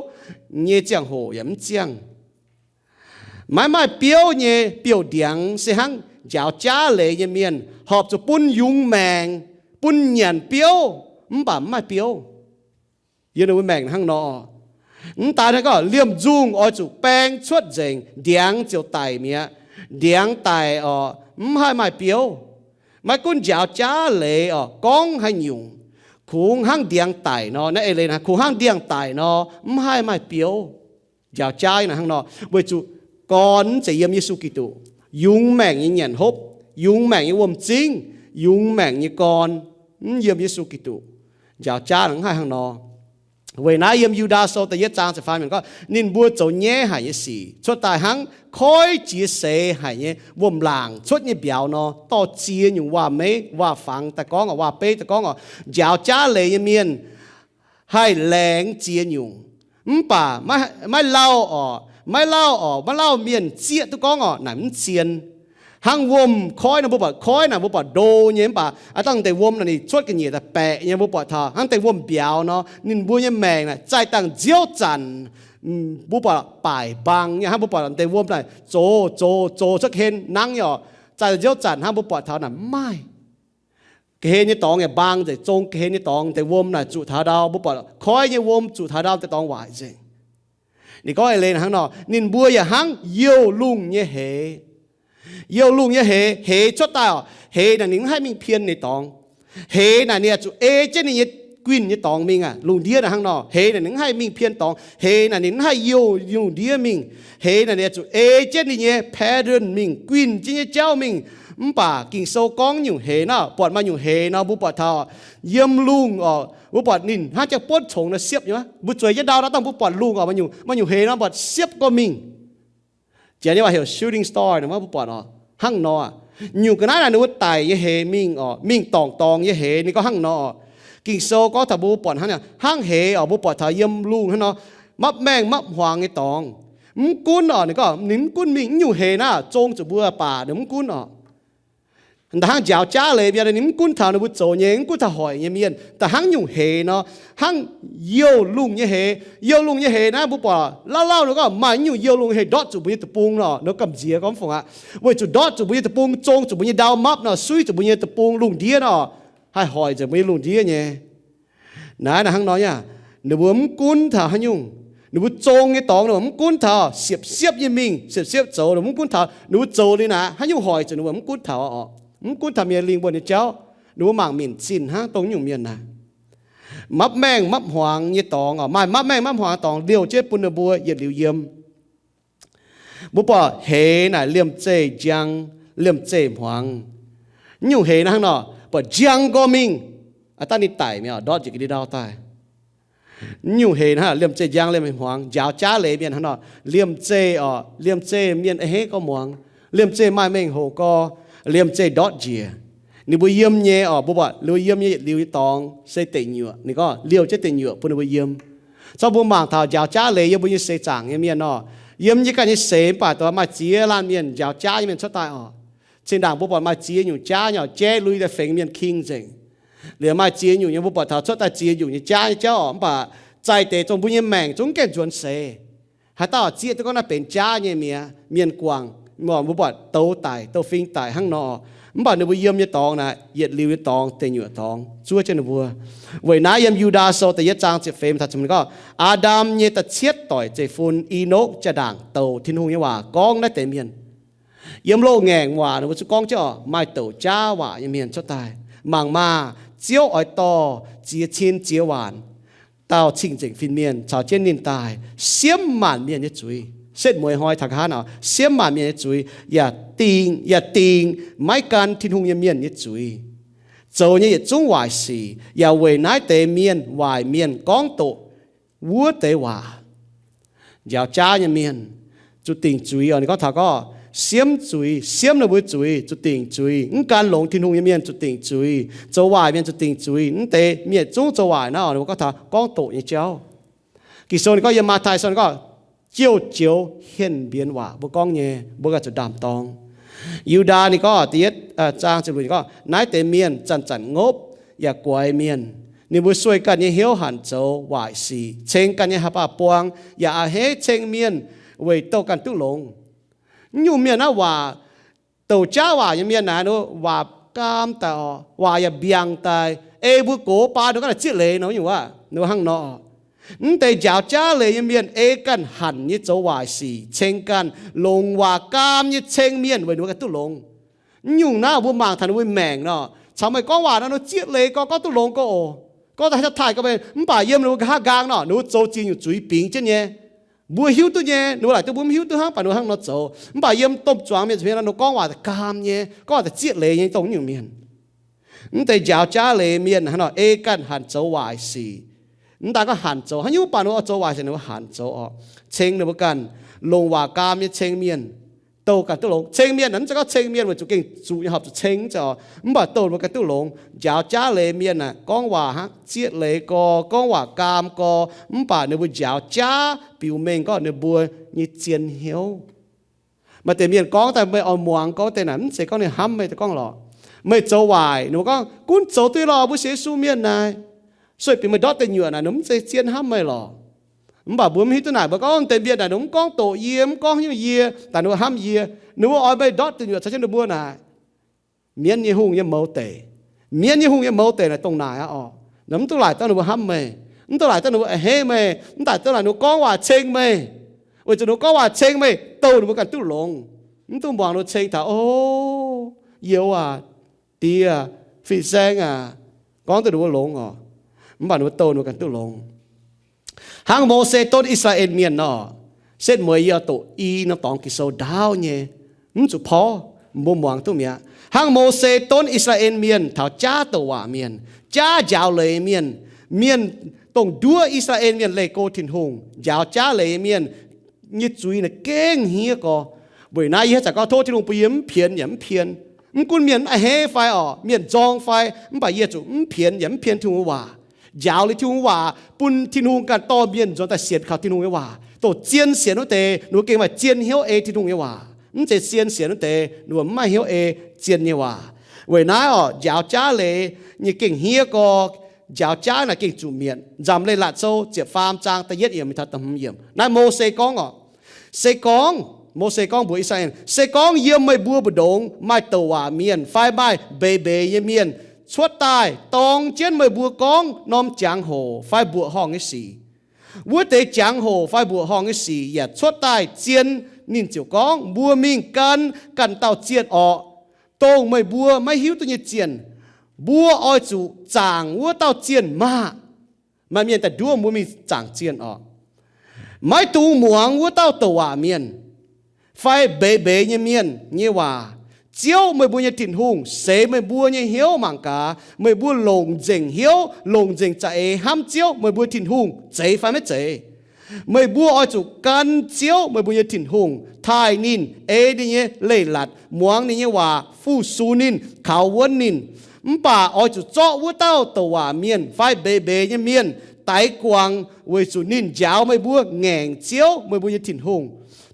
nyei ziangh hoc yaac mv ziangh. Maiv maaih biouv nyei biouv-ndiangx se hnangv njaaux jaav leiz nyei mienh, horpc zuqc bun yungz maengc, bun nyanc biouv, mv baac mv maaih biouv. Yiem ninh mbuo maengc hnangv nor. Mv daan hnangv, gorngv liemh nzungh oix zuqc baeng cuotv nzengc, ndiangx ziouc daic mi'aqv. Ndiangx daic oc, mv haih maaih biouv. Maiv gunv njaaux jaav leiz oc, gorngv haaix nyungc, kungx hnangv ndiangx daic nor, naaiv eix leiz naaiv, kungx hnangv ndiangx daic nor, mv haih maaih biouv. Njaaux jaav naaic hnangv nor, weic zuqc gorn mv zeiz yiem Yesu Giduc. Yungz maengc nyei nyanc hopv, yungz maengc nyei wuom-zingv, yungz maengc nyei gorn, mv yiem Yesu Giduc. Njaaux jaav naaic mv haih hnangv nor. Weic naaiv yiem Yu^ndaa Sou da'yietv zaang ziepc faam yiemc gorngv, ninh mbuo zoux nyaiv haic nyei sic cuotv daaih hnangv koiv jiex seix haic nyei wuom-laangc cuotv nyei mbiauz nor. Dorh ziex nyungc waac-meiv waac-fangx daaih gorngv oc, waac-beiv daaih gorngv oc. Njaaux jaav leiz nyei mienh haih laengz ziex nyungc. Mv baac maiv lauh orqc, maiv lauh orqc, maiv lauh mienh zieqv duqv gorngv orqc, naaic mv zien. Hnangv wuom koiv nor, mbuo buatc koiv naaic mbuo buatc ndo nyei, mv baac aav dangh deix wuom naaic ninh cuotv ga'nyiec daaih baeqc nyei, mbuo buatc taux hnangv deix wuom mbiauz nor, ninh mbuo nyei maengc naaic zaih dangh nziouv zanc mbuo buatc baaic mbang nyei, hnangv mbuo buatc deix wuom naaic zoux zoux zoux cuotv ga'hlen nangv nyei orqc, zaih dangh nziouv zanc hnangv mbuo buatc taux naaic mv maaih. Ga'hlen nyei dorngx yaac mbang nzengc, zong ga'hlen nyei dorngx deix wuom naaic zuqc taux ndau, mbuo buatc koiv nyei wuom zuqc taux ndau deix dorngx waaic nzengc. Ninh gorngv eix leiz hnangv nor, ninh mbuo yaac hnangv youh lungh nyei heix. Youh lungh nyei heix, heix cuotv daaih orqc, heix naaic ninh mv haih mingh pien ninh dorngx. Heix naaic ninh oix zuqc ei jienv ninh nyei guinh nyei dorngx mingh aqv. Lungh ndiev naaic hnangv nor, heix naaic ninh mv haih mingh pien dorngx, heix naaic ninh mv haih youh lungh ndiev mingh. Heix naaic ninh oix zuqc ei jienv ninh nyei pattern mingh, guinh jienv nyei jauv mingh. Mv baac Ging-Sou gorngv nyungc heix naaic, buatc maaih nyungc heix nor, mbuo buatc taux yiem lungh orqc, mbuo buatc ninh hnangv jangx buonv congx nor siepv nyei. Mbuo zueiz jienv ndau naaiv dangh mbuo buatc lungh orqc, maaih nyungc heix nor buatc siepv gorngv mingh. Janx nyei waac heuc shooting star, mbuo buatc orqc, hnangv nor. Nyungc ga'naaiv naaic ninh mbuo daic nyei heix mingh orqc, mingh dorngc dorngx nyei heix, ninh gorngv hnangv nor. Ging-Sou gorngv taux mbuo buatc hnangv, hnangv heix orqc, mbuo buatc taux yiem lungh hnangv nor, mapv maengh mapv hmuangx nyei dorngx. Mv gunv orqc, ninh gorngv ninh mv gunv mingh nyungc heix naaiv zong zuqc mbuo baac ninh mv gunv orqc. Da'hnangv njaaux jaav leiz mienh, ninh mv gunv taux ninh mbuo zoux nyei, mv gunv taux hoic nyei mienh, da'hnangv nyungc heix nor, hnangv youh lungh nyei heix. Youh lungh nyei heix naaiv mbuo buatc lauh lauh nor gorngv maaih nyungc youh lungh heix ndortv zuqc mbuo nyei deic-bung nor, nor gamh nziex gorngv fongc aqv. Weic zuqc ndortv zuqc mbuo nyei deic-bung, zong zuqc mbuo nyei ndau mapv nor, suiv zuqc mbuo nyei deic-bung lungh ndiev nor, haih hoic nzengc mbuo nyei lungh ndiev nyei. Naaiv naaic hnangv nor nyei, ninh mbuo mv gunv taux haaix nyungc. Ninh mbuo zong nyei dorngx ninh mbuo mv gunv taux, siepv-siepv nyei mingh, siepv-siepv zoux ninh mbuo mv gunv taux. Ninh mbuo zoux liuz naaic haaix nyungc hoic zuqc ninh mbuo mv gunv taux orqc. Mv gunv taux mienh lingh mbuo nyei jauv. Ninh mbuo mangc minc zinh hnangv dongh nyungc mienh naaic. Mapv maengh mapv hmuangx nyei dorngx orqc, maaih mapv maengh mapv hmuangx dorngx liouh jienv bun ninh mbuo yietc liuz yiem. Mbuo buatc heix naaic liemh zeih njang, liemh zeih hmuangx. Nyungc heix naaiv hnangv nor, buatc njang gorngv mingh, aav dangh ninh daic mi'aqv, ndortv njiec ga'ndiev ndau daaih. Nyungc heix hnangv liemh zeih njang liemh hmuangx, njaaux jaav leiz mienh hnangv nor, liemh zeih orqc, liemh zeih mienh a'hneiv gorx muangx, liemh zeih maaih mengh hoc gorx, liemh zeih ndortv njiec. Ninh mbuo yiem nyei orqc, mbuo buatc ninh mbuo yiem nyei yietc liuz nyei dorngx se deic nyuoqc. Ninh gorngv liouh jienv deic nyuoqc bun ninh mbuo yiem. Zorqv mbuo mangc taux njaaux jaav leiz yiem mbuo nyei seix zaangc nyei mienh nor, yiem nyei ganh nyei seix mv baac dongh maaih ziex laanh mienh njaaux jaav nyei mienh cuotv daaih orqc. Cing-ndaangc mbuo buatc maaih ziex nyungc jaav nyei orqc, jaiv lui daaih fengx mienh king nzengc. Liuz maaih ziex nyungc nyei mbuo buatc taux cuotv daaih ziex nyungc nyei jaav nyei jauv orqc, mv baac zaih deix zong mbuo nyei maengc zungv gaengh nzuonx seix. Haaix dauh zieqv duqv gorngv naaiv benx jaav nyei mi'aqv, mienh guangc, mbuo buatc douz daic, douz-fing daic hnangv nor. Mv baac ninh mbuo yiem nyei dorngx naaic, yietc liuz nyei dorngx, deic nyuoqc dorngx zuov jienv ninh mbuo. Weic naaiv yiem Yu^ndaa Sou da'yietv zaang ziepc feix taux ziepc hmz gorngv, Aa^ndam nyei da'cietv doic zeiv-fun, Enokv, jaa-ndaangc douc Tin-Hungh nyei waac gorngv naaiv deix mienh. Yiem loz-ngaengc waac ninh mbuo zungv gorngv jienv orqc, maaih douc jaav waac nyei mienh cuotv daaih. Mangc maah! Ziouv oix dorh ziex cin ziex waanc dauh cing-nzengc fin-mienh caux jienv ninh daaih siemv maanc mienh nyei zuiz. Setv mueiz hnoi taux nqa'haav nor, siemv maanc mienh nyei zuiz, yaac dingc, yaac dingc maiv gan Tin-Hungh nyei mienh nyei zuiz, zoux nyei yietc zungv waaic sic, yaac weic naaiv deix mienh waaic mienh gorngv doqc wuov deix waac. Njaaux jaav nyei mienh zuqc dingc zuiz orqc. Ninh gorngv taux gorngv siemv zuiz, siemv ninh mbuo zuiz, zuqc dingc zuiz. Mv gan longx Tin-Hungh nyei mienh zuqc dingc zuiz, zoux waaic mienh zuqc dingc zuiz. Mv deix mienh zungv zoux waaic naaiv orqc, ninh mbuo gorngv taux gorngv doqc nyei jauv. Ging-Sou ninh gorngv yiem Matv^tai Sou ninh gorngv, jiouv-joux henv mbienx waac mbuo gorngv nyei, mbuo ganh zuqc ndaam-dorng. Yu^ndaa ninh gorngv da'yietv zaang ziepc luoqc ninh gorngv, naaiv deix mienh zanc-zanc ngopv yaac guaix mienh. Ninh mbuo sueih ganh nyei hnyouv hanc zoux waaic sic, ceng ganh nyei haaix baac buang, yaac a'hneiv ceng mienh weic douh ganh duqv longx. Nyungc mienh naaiv waac, douc jaav waac nyei mienh naaic, waac gaam daaih orqc, waac yaac mbiaangc daaih, ei mbuo gox baan ninh ganh zieqv leiz nor nyungc waac, ninh hnangv nor. Mv deix njaaux jaav leiz nyei mienh ei ganh hanc nyei zoux waaic sic, ceng ganh longc waac gaam nyei ceng mienh weic ninh mbuo ganh duqv longx. Nyungc naaiv mbuo mangc taux ninh mbuo maengc nor, caux meih gorngv waac nor, ninh zieqv leiz gorx, gorngv duqv longx gorx oc. Gorngv daaih haaix dauh taaih gorngv, mv baac yiem ninh mbuo nqa'haav nqaang nor, ninh mbuo zoux ziex nyungc zuiz bingx jienv nyei. Mbuo hiuv duqv nyei, ninh mbuo laaic duqv mbuo mv hiuv duqv hnangv, mv baac ninh mbuo hnangv nor zoux. Mv baac yiem domh zuangx mienh zuqc hmien nor, ninh mbuo gorngv waac daaih gaam nyei, gorngv waac daaih zieqv leiz nyei dongh nyungc mienh. Mv deix njaaux jaav leiz mienh hnangv nor ei ganh hanc zoux waaic sic. Mv daan gorngv hanc zoux, haaix nyungc baac ninh mbuo oix zoux waaic sic ninh mbuo hanc zoux orqc. Ceng ninh mbuo ganh, longc waac gaam nyei ceng mienh, Douh ganh duqv longx. Ceng mienh naaic, mv zeiz gorngv ceng mienh weic zuqc gengh zuqc nyei horpc zuqc ceng, mv zeiz oc. Mv baac douh ninh mbuo ganh duqv longx. Njaaux jaav leiz mienh naaic, gorngv waac hnangv zieqv leiz gorx, gorngv waac gaam gorx, mv baac ninh mbuo njaaux jaav biux mengh gorngv ninh mbuo nyei zien hnyouv. Maaih deix mienh gorngv daaih, meih oix muangx gorngv deix naaic, mv zeiz gorngv ninh hnamv meih daaih gorngv lorqc. Meih zoux waaic, ninh mbuo gorngv, gunv zoux duqv lorqc, mbuo sienx Yesu mienh naaic. Sueih bieqc meih ndortv deic nyuoqc naaic, ninh mbuo mv zeiz zien hnamv meih lorqc. Mv baac mbuo mv hiuv duqv naaic, mbuo gorngv deix mienh naaic, ninh mv gorngv doqc yie, mv gorngv haaix nyungc yie, daaih ninh mbuo hnamv yie. Ninh mbuo oix meih ndortv deic nyuoqc caux jienv ninh mbuo naaic. Mienv nyei hungh nyei mouz deic, mienv nyei hungh nyei mouz deic naaic dongh naaic aqv oc. Mv duqv laaic dangh ninh mbuo hnamv meih, mv duqv laaic dangh ninh mbuo a'hneiv meih, mv daaih dangh ninh mbuo gorngv waac ceng meih. Weic zuqc ninh mbuo gorngv waac ceng meih, douh ninh mbuo ganh duqv longx. Mv duqv muangx ninh mbuo ceng taux, o, youz aac, die, fin-saeng aac, gorngv duqv ninh mbuo longx oc. Mv baac ninh mbuo douh ninh mbuo ganh duqv longx. Hnangv Mose donv I^saa^laa^en Mienh nor, setv mueiz yie oix doqc i norm dorngx Ging-Sou ndaauv nyei, mv zuqc porv, mbuo muangx duqv mi'aqv. Hnangv Mose donv I^saa^laa^en Mienh taux jaav douc waac mienh, jaav njaaux leiz mienh, mienh dongh nduov I^saa^laa^en Mienh leih go Tin-Hungh, njaaux jaav leiz mienh nyei zuiz naaic gengh hniev gorx. Weic naaiv yie haaix zanc gorngv tov Tin-Hungh bun yie mv pienx yaac mv pien. Mv gunv mienh mv a'hneiv fai oc, mienh nzorng fai, mv baac yie zuqc mv pienx yaac mv pien Tin-Hungh nyei waac. Njaaux liuz Tin-Hungh waac, bun Tin-Hungh ganh dorh mienh nzuonx daaih sienx kaux Tin-Hungh nyei waac. Dongh zien sienx wuov deix, ninh mbuo gengh maaih zien hnyouv ei Tin-Hungh nyei waac. Mv zeiz zien sienx wuov deix, ninh mbuo mv maaih hnyouv ei zien nyei waac. Weic naaiv oc, njaaux jaav leiz nyei gengh hniev gorx. Njaaux jaav naaic gengh zuqc mietc. Nzamc Leiz-Latc Sou ziepc faam zaang da'yietv yiemc taux da'hmz yiemc. Naaiv Mose gorngv oc, se gorngv, Mose gorngv mbuox I^saa^laa^en, se gorngv yiem meih mbuo mbu'ndongx maaih douc waac mienh fai maaih mbeix mbeix nyei mienh cuotv daaih dorng jienv meih mbuo gorngv norm jangx-hoc fai mbuoqc horngh nyei sic, wuov deix jangx-hoc fai mbuoqc horngh nyei sic yaac cuotv daaih zien, ninh ziouc gorngv, mbuo mingh gan ganh dauh zienh orqc, dongh meih mbuo maiv hiuv duqv nyei zienh. Mbuo oix zuqc zaangc wuov dauh zienh maah! Maaih mienh daaih nduov mbuo mingh zaangc zienh orqc. Maiv dungx muangx wuov dauh douc waac mienh fai mbeix mbeix nyei mienh nyei waac. Ziouv, meih mbuo nyei Tin-Hungh, seix meih mbuo nyei hnyouv mangc gaax, meih mbuo longc nzengc hnyouv, longc nzengc za'eix hnamv Ziouv, meih mbuo Tin-Hungh, zeiz fai maiv zeiz. Meih mbuo oix zuqc gan Ziouv, meih mbuo nyei Tin-Hungh, taaih ninh, ei ninh nyei leiz-latc, muangx ninh nyei waac, fu-sux ninh, kaux wuonv ninh. Mv baac oix zuqc zorqv wuov dauh douc waac mienh fai mbeix mbeix nyei mienh daix guangc, weic zuqc ninh njaaux meih mbuo ngaengc Ziouv, meih mbuo nyei Tin-Hungh,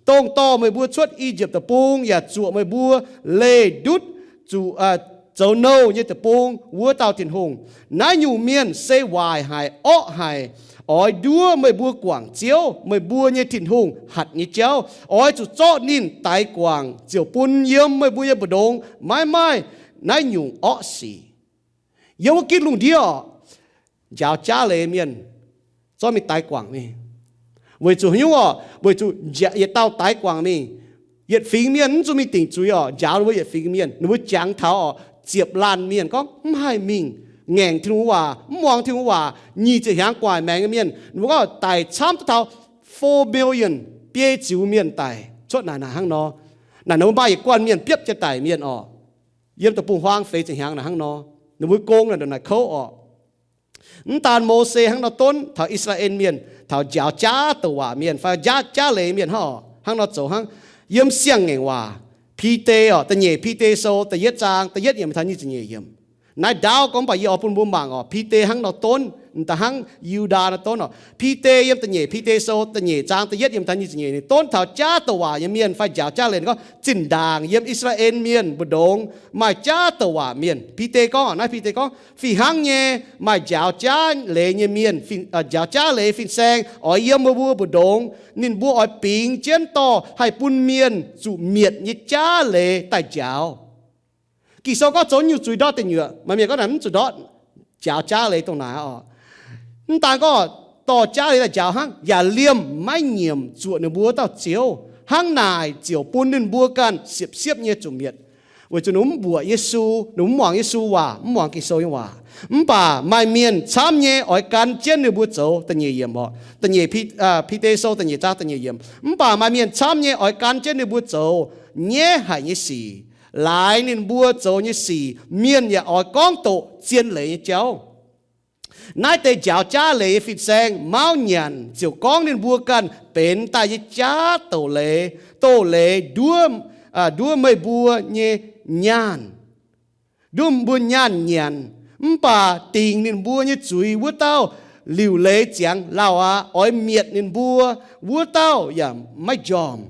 dongh dorh meih mbuo cuotv I^yipv Deic-Bung yaac zuoqc meih mbuo leih ndutv zuqc zoux nouh nyei deic-bung wuov dauh Tin-Hungh. Naaiv nyungc mienh se waaic haic, orqv haic. Oix nduov meih mbuo guangc Ziouv, meih mbuo nyei Tin-Hungh, hatc nyei jauv. Oix zuqc zorqv ninh daix guangc, ziouc bun yiem meih mbuo nyei mbu'ndongx maiv maaih naaiv nyungc orqv sic. Yiem wuov gitv lungh ndiev oc, njaaux jaav leiz mienh zorqv mingh daix guangc mingh. Weic zuqc haaix nyungc oc? Weic zuqc yietc dauh daix guangc mingh, yietc fingx mienh mv zuqc mingh dingc zuiz oc, njaaux ninh mbuo yietc fingx mienh, ninh mbuo jangx taux oc, ziepc laanh mienh gorngv mv haih mingh ngaengc Tin-Hungh waac, mv muangx Tin-Hungh waac, nyic ziepc hnyangx gu'nguaaic maengx nyei mienh. Ninh mbuo gorngv daic camv duqv taux four million, biei ziux mienh daic cuotv naaic naaic hnangv nor. Naaic ninh mbuo maaih yietc guanh mienh biopv jienv daic mienh oc. Yiem deic-bung-huaang feix ziepc hnyangx naaic hnangv nor, ninh mbuo gong naaic ndongc naaic kouv oc. Mv daan Mose hnangv nor donv taux I^saa^laa^en Mienh, taux njaaux jaav douc waac mienh fai jaav, jaav leiz mienh hnangv oc, hnangv nor zoux hnangv. Yiem Siang-Ngaengc Waac, Bide oc, da'nyeic Bide Sou da'yietv zaang da'yietv yiemc taux nyic ziepc nyeic yiemc. Naaiv ndaauv gorngv baac yie oix bun mbuo mangc oc, Bide hnangv nor donv, m'daaih hnangv Yu^ndaa nor donv oc. Bide yiem da'nyeic Bide Sou da'nyeic zaang da'yietv yiemc taux nyic ziepc nyeic, ninh donv taux jaav douc waac nyei mienh fai njaaux jaav leiz gorngv, zinh ndaangc yiem I^saa^laa^en Mienh mbu'ndongx maaih jaav douc waac mienh. Bide gorngv oc, naaiv Bide gorngv, fih hnangv nyei, maaih njaaux jaav leiz nyei mienh, njaaux jaav leiz fin-saeng oix yiem meih mbuo mbu'ndongx. Ninh mbuo oix bingx jienv dorh haih bun mienh zuqc mietc nyei jaav leiz daaih njaaux. Ging-Sou gorngv zoux nyungc zuiz ndortv deic nyuoqc, maaih mienh gorngv naaic mv zuqc ndortv njaaux jaav leiz dongh naaic oc. Mv daan gorngv dorh jaav leiz daaih njaaux hnangv, yaac liemh maiv nyiemc zuoqc ninh mbuo dauh Ziouv. Hnangv naaic ziouc bun ninh mbuo ganh siepv-siepv nyei zuqc mietc, weic zuqc ninh mv mbuoqc Yesu, ninh mv muangx Yesu waac, mv muangx Ging-Sou nyei waac. Mv baac maaih mienh camv nyei oix gan jienv ninh mbuo zoux. Da'nyeic yiemc oc, da'nyeic Bide Sou da'nyeic zaang da'nyeic yiemc. Mv baac maaih mienh camv nyei oix gan jienv ninh mbuo zoux nyaiv haic nyei sic. Laaix ninh mbuo zoux nyei sic, mienh yaac oix gorngv doqc zien leiz nyei jauv. Naaiv deix njaaux jaav leiz nyei fin-saeng mauv nyanc ziouc gorngv ninh mbuo ganh benx daaih nyei jaav douc leiz, douc leiz nduov nduov meih mbuo nyei nyaanh, nduov mbuo nyaanh nyanc. Mv baac dingc ninh mbuo nyei zuiz wuov dauh liuc leiz ziangx lauh aqv. Oix mietc ninh mbuo wuov dauh yaac maiv njormh.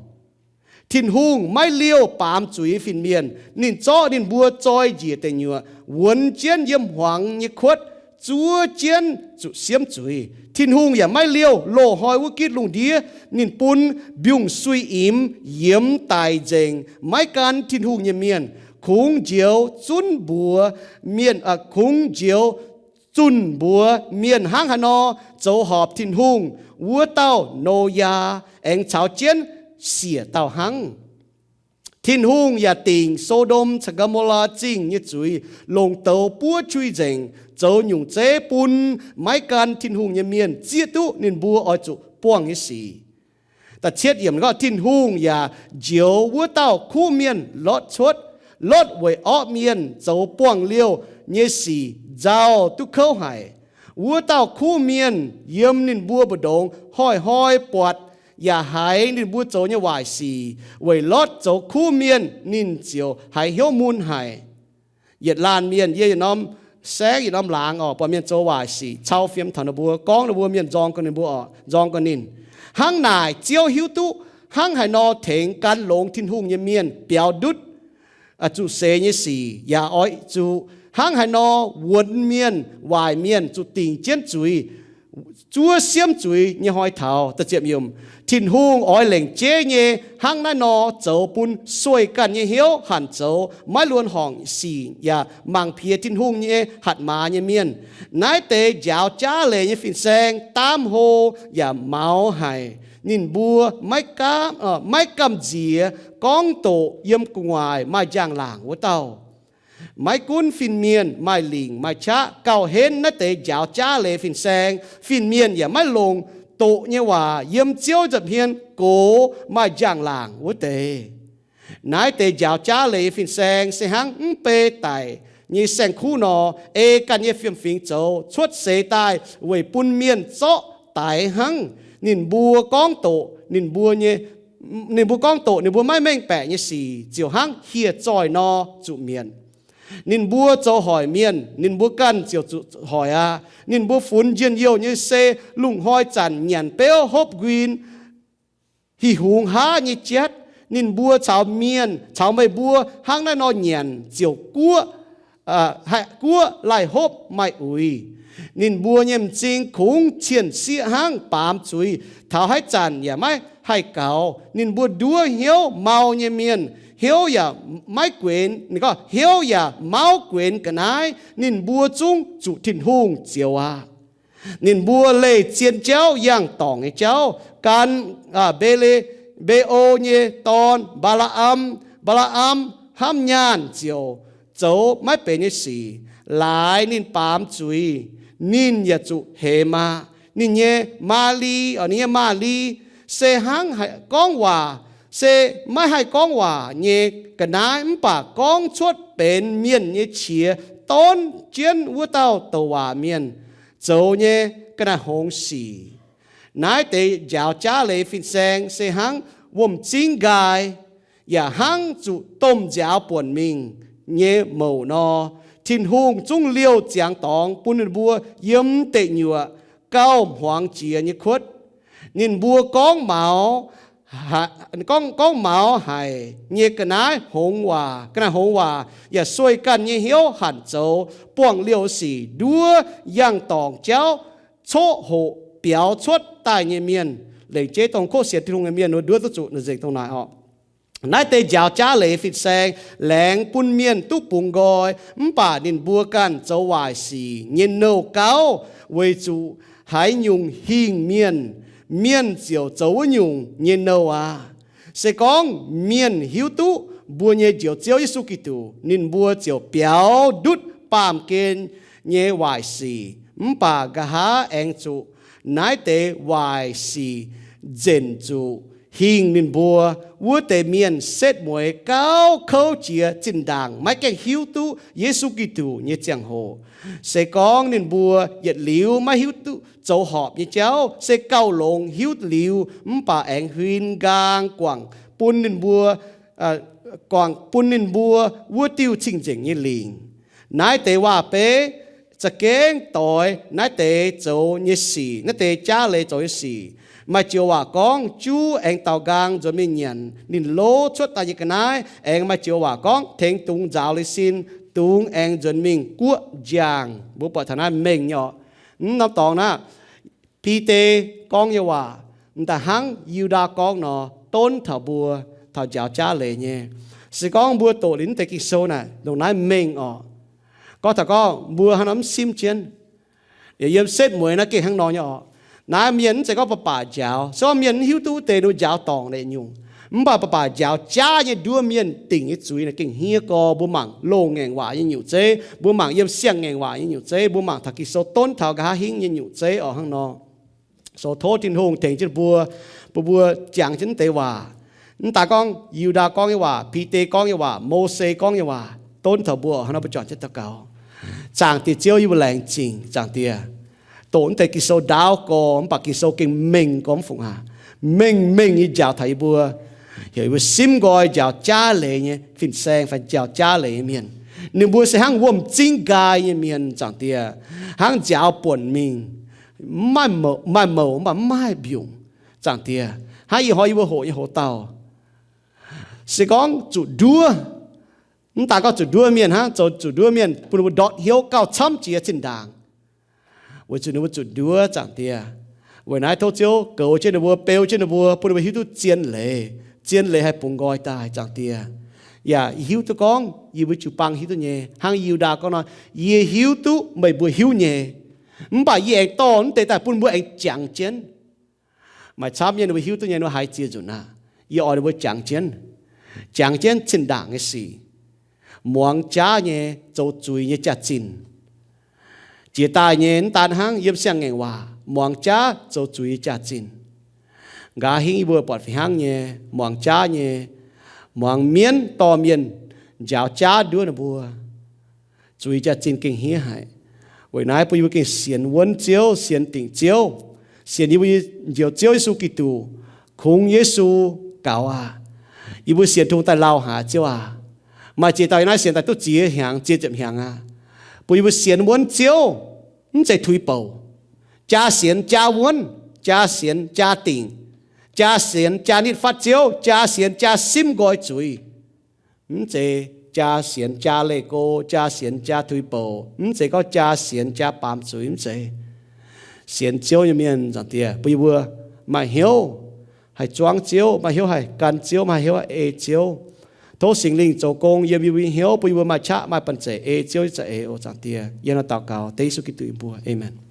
Tin-Hungh maiv liouh baamz zuiz nyei fin-mienh. Ninh zorqv ninh mbuo zoi njiec deic nyuoqc, wuonx jienv yiem hmuangx nyei kuotv, zuov jienv zuqc siemv zuiz. Tin-Hungh yaac maiv liouh loz-hnoi wuov gitv lungh ndiev. Ninh bun mbiungc-suiv-imx yiemx daic nzengc maiv gan Tin-Hungh nyei mienh. Kungx njoux zunv mbuox mienh, kungx njoux zunh mbuox mienh hnangv haaix nor zoux horpc Tin-Hungh, wuov dauh Noyaa aengx caux jienv siec dauh hnangv. Tin-Hungh yaac dingc So^ndom caux Gaa^mo^laa Zingh nyei zuiz longc douz buov qui nzengc, zoux nyungc zeiv bun maiv gan Tin-Hungh nyei mienh zieqv duqv ninh mbuo oix zuqc buangh nyei sic. Tin-Hungh yaac njoux wuov dauh kuv mienh Lotv cuotv. Lotv weic orqv mienh zoux buangh liouh nyei sic nzauh duqv kouv haic. Wuov dauh kuv mienh yiem ninh mbuo mbu'ndongx hnoi-hnoi buatc yaac haiz ninh mbuo zoux nyei waaic sic. Weic Lotv zoux kuv mienh ninh ziouc haiz hnyouv mun haic. Yietc laanh mienh yie yietc norm saengv yietc norm laangz oc, buatc mienh zoux waaic sic cau fiem taux ninh mbuo, gorngv ninh mbuo mienh nzorng gau ninh mbuo oc, nzorng gau ninh. Hnangv naaic Ziouv hiuv duqv hnangv haaix nor tengx gan longx Tin-Hungh nyei mienh biaux ndutv zuqc seix nyei sic, yaac oix zuqc hnangv haaix nor wuonx mienh, waaic mienh zuqc dingc jienv zuiz, zuov siemv zuiz nyei hnoi taux. Tin-Hungh oix lengc jeiv nyei hnangv naaiv nor zoux bun sueih ganh nyei hnyouv hanc zoux, maiv luonx horngc sic yaac mangc piex Tin-Hungh nyei hatc maaz nyei mienh. Naaiv deix njaaux jaav leiz nyei fin-saeng daamv hlo yaac maux haic. Ninh mbuo maiv gamh nziex gorngv doqc yiem gu'nguaaic maaih njang-laangc wuov dauh. Maiv gunv fin-mienh maaih lingc maaih qaqv gauh henv naaiv deix njaaux jaav leiz fin-saeng, fin-mienh yaac maiv longc doqc nyei waac yiem Ziouv nza'hmien gox maaih njang-laangc wuov deix. Naaiv deix njaaux jaav leiz fin-saeng se hnangv mv bei daic nyei saeng-kuv nor, ei ganh nyei fiem-fingx zoux, cuotv seix daaih weic bun mienh zorqv daix hnangv. Ninh mbuo gorngv doqc ninh mbuo nyei, ninh mbuo gorngv doqc ninh mbuo maiv mengh baeqc nyei sic, ziouc hnangv hieh zoih nor zuqc mietc. Ninh mbuo zoux hoic mienh, ninh mbuo ganh ziouc zuqc hoic aqv. Ninh mbuo funx njien-youh nyei se lungh hnoi zanc nyanc beuv hopv nquin, hih hungx haav nyei jatv. Ninh mbuo caux mienh, caux meih mbuo hnangv naaiv nor nyanc ziouc guoqv, guoqv laih hopv maaih uix. Ninh mbuo nyei m'zing kungx cien-sieqv hnangv baamz zuiz, taux haaix zanc yaac maiv haih gaux. Ninh mbuo nduov hnyouv mau nyei mienh, hnyouv yaac maiv guenx, hnyouv yaac mauv guenx ga'naaiv. Ninh mbuo zungv zuqc Tin-Hungh zioux aqv. Ninh mbuo leih zien jauv yangh dorngc nyei jauv, gan Mbe^le^mbe^o nyei dorn, Mbaa^laa^am. Mbaa^laa^am hnamv nyaanh ziouc zoux maiv benx nyei sic. Laaix ninh baamz zuiz, ninh yaac zuqc hemx aqv. Ninh nyei maaz-li, ninh nyei maaz-li se hnangv gorngv waac, se maiv haih gorngv waac nyei ga'naaiv, mv baac gorngv cuotv benx mienh nyei qiex, donv jienv wuov dauh douc waac mienh zoux nyei ga'naaiv hngongx sic. Naaiv deix njaaux jaav leiz fin-saeng se hnangv wuom-zingv nqaai, yaac hnangv zuqc domh nziaaux buonc mingh nyei mouc nor. Tin-Hungh zungv liouh ziangx dorngx bun ninh mbuo yiem deic nyuoqc gauh hmuangx jiex nyei kuotv. Ninh mbuo gorngv maux, gorngv maux haic nyei ga'naaiv hngongx waac, ga'naaiv hngongx waac, yaac sueih ganh nyei hnyouv hanc zoux buangh liouh sic, nduov yangh dorngc jauv, coqv hoqc biaux cuotv daaih nyei mienh. Lengc jeiv dongh kov sienx Tin-Hungh nyei mienh nduov duqv zuqc nzengc dongh naaic oc. Naaiv deix njaaux jaav leiz fin-saeng laengz bun mienh duqv bungx nqoi, mv baac ninh mbuo ganh zoux waaic sic nyei nouh gauv, weic zuqc haaix nyungc hingh mienh, mienh ziouc zoux wuov nyungc nyei nouh aqv. Se gorngv mienh hiuv duqv mbuo nyei Njoux Ziouv Yesu Giduc, ninh mbuo ziouc biaux ndutv baamh gen nyei waaic sic. Mv baac nqa'haav aengx zuqc naaiv deix waaic sic nzenc zuqc hingh ninh mbuo. Wuov deix mienh setv mueiz gauh kouv jiex zinh ndaangc maiv gaengh hiuv duqv Yesu Giduc nyei ziangh hoc. Se gorngv ninh mbuo yietc liuz maiv hiuv duqv zoux horpc nyei jauv, se gauh longx hiuv liuz, mv baac aengx huin nqaang guangc bun ninh mbuo guangc bun ninh mbuo wuov diuh cing-nzengc nyei lingc. Naaiv deix waac-beiv za'gengh doix naaiv deix zoux nyei sic, naaiv deix jaav leiz zoux nyei sic. Maaih joux waac gorngv, juv aengx daaux nqaang nzuonx mingh nyanc ninh lov cuotv daaih nyei ga'naaiv. Aengx maaih joux waac gorngv, tengx dungz nzaaux liuz sin, dungz aengx nzuonx mingh guoqv njang. Mbuo buatc taux naaiv mengh nyei oc. Mv norm dorngx naaiv, Bide gorngv nyei waac, m'daaih hnangv Yu^ndaa gorngv nor, donv taux mbuo taux njaaux jaav leiz nyei. Se gorngv mbuo doqc liuz naaiv deix Ging-Sou naaic, ndongc naaiv mengh oc. Gorngv taux gorngv mbuo hnangv nor mv simv jienv. Yiem setv mueiz naaiv gengh hnangv nor nyei oc. Naaiv mienh mv zeiz gorngv baac baac njaaux, se gorngv mienh mv hiuv duqv wuov deix ninh njaaux dorngc naaic nyungc. Mv baac baac baac njaaux jaav nyei nduov mienh dingc nyei zuiz naaic gengh hniev gorx. Mbuo mangc loz-ngaengc waac nyei nyungc zeiv, mbuo mangc yiem siang-ngaengc waac nyei nyungc zeiv, mbuo mangc taux Ging-Sou donv taux nqa'haav hingv nyei nyungc zeiv oc hnangv nor. So tov Tin-Hungh tengx jienv mbuo, bun mbuo jangx jienv deix waac. Mv daaih gorngv Yu^ndaa gorngv nyei waac, Bide gorngv nyei waac, Mose gorngv nyei waac, donv taux mbuo oc hnangv nor. Mbuo juangc jienv daux gaux. Zaangc Diex Ziouv, yie mbuo laengz zingh, Zaangc Diex. Doqc mv deix Ging-Sou ndaauv gorx, mv baac Ging-Sou gengh mengh gorx mv fungc aac. Mengh mengh nyei njaaux taux yie mbuo, heuc yie mbuo simv nqoi njaaux jaav leiz nyei fin-saeng fai njaaux jaav leiz nyei mienh. Ninh mbuo se hnangv wuom-zingv nqaai nyei mienh, Zaangc Diex, hnangv nziaaux buonc mingh, maaih mouc, maaih mouc mv baac mv maaih mbiungc, Zaangc Diex. Hnangv ih hnoi yie mbuo hoqc nyei hoz dauh, se gorngv zuqc nduov, mv daaih gorngv zuqc nduov mienh hnangv, zoux zuqc nduov mienh bun ninh mbuo ndortv hnyouv gauh camv jiex zinh ndaangc, weic zuqc ninh mbuo zuqc nduov, Zaangc Diex. Weic naaiv tov Ziouv goux jienv ninh mbuo, beu jienv ninh mbuo, bun ninh mbuo hiuv duqv zien leiz. Zien leiz haih bungx nqoi daaih, Zaangc Diex. Yaac hiuv duqv gorngv yie mbuo jiu-baang hiuv duqv nyei, hnangv Yu^ndaa gorngv nor, yie hiuv duqv meih mbuo hiuv nyei, mv baac yie aengx dorh mv deix daaih bun mbuo aengx jangx jienv. Maaih camv nyei ninh mbuo hiuv duqv nyei, ninh mbuo haiz ziex nzunc aqv. Yie oix ninh mbuo jangx jienv, jangx jienv zinh ndaangc nyei sic, muangx jaav nyei, zoux zuiz nyei jaax-zinh. Jiex daaih nyei mv daan hnangv yiem siang-ngaengc waac, muangx jaav zoux zuiz nyei jaax-zinh. Nqa'haav hingv yie mbuo buatc fih hnangv nyei, muangx jaav nyei, muangx mienv dorh mienh njaaux jaav nduov ninh mbuo. Zuiz jaax-zinh gengh hniev haic. Weic naaiv bun yie mbuo gengh sienx wuonv Ziouv, sienx dingc Ziouv, sienx yie mbuo nyei Njoux Ziouv Yesu Giduc, kungx Yesu gaux aqv. Yie mbuo sienx tungx daaih lauh haic, Ziouv aac. Maaih ziex dauh yiem naaiv sienx daaih duqv ziex hnyangx, ziex ziepc hnyangx aqv. Bun yie mbuo sienx wuonv Ziouv, mv zeiz tuix bouc. Jaa sienx jaa wuonv, jaa sienx jaa dingc, jaa sienx jaa nitv fatv Ziouv, jaa sienx jaa simv nqoi zuiz. Mv zeiz jaa sienx jaa leih go, jaa sienx jaa tuix bouc, mv zeiz gorngv jaa sienx jaa baamz zuiz, mv zeiz. Sienx Ziouv nyei mienh, Zaangc Diex, bun yie mbuo maaih hnyouv haih zuangv Ziouv, maaih hnyouv haih gan Ziouv, maaih hnyouv haih ei Ziouv. Tov Singx Lingh zoux gong yiem yie mbuo nyei hnyouv, bun yie mbuo maaih qaqv maaih banh zeic ei Ziouv nyei za'eix oc, Zaangc Diex. Yie hnangv naaiv daux gaux dengv Yesu Giduc nyei mbuox. Aamen.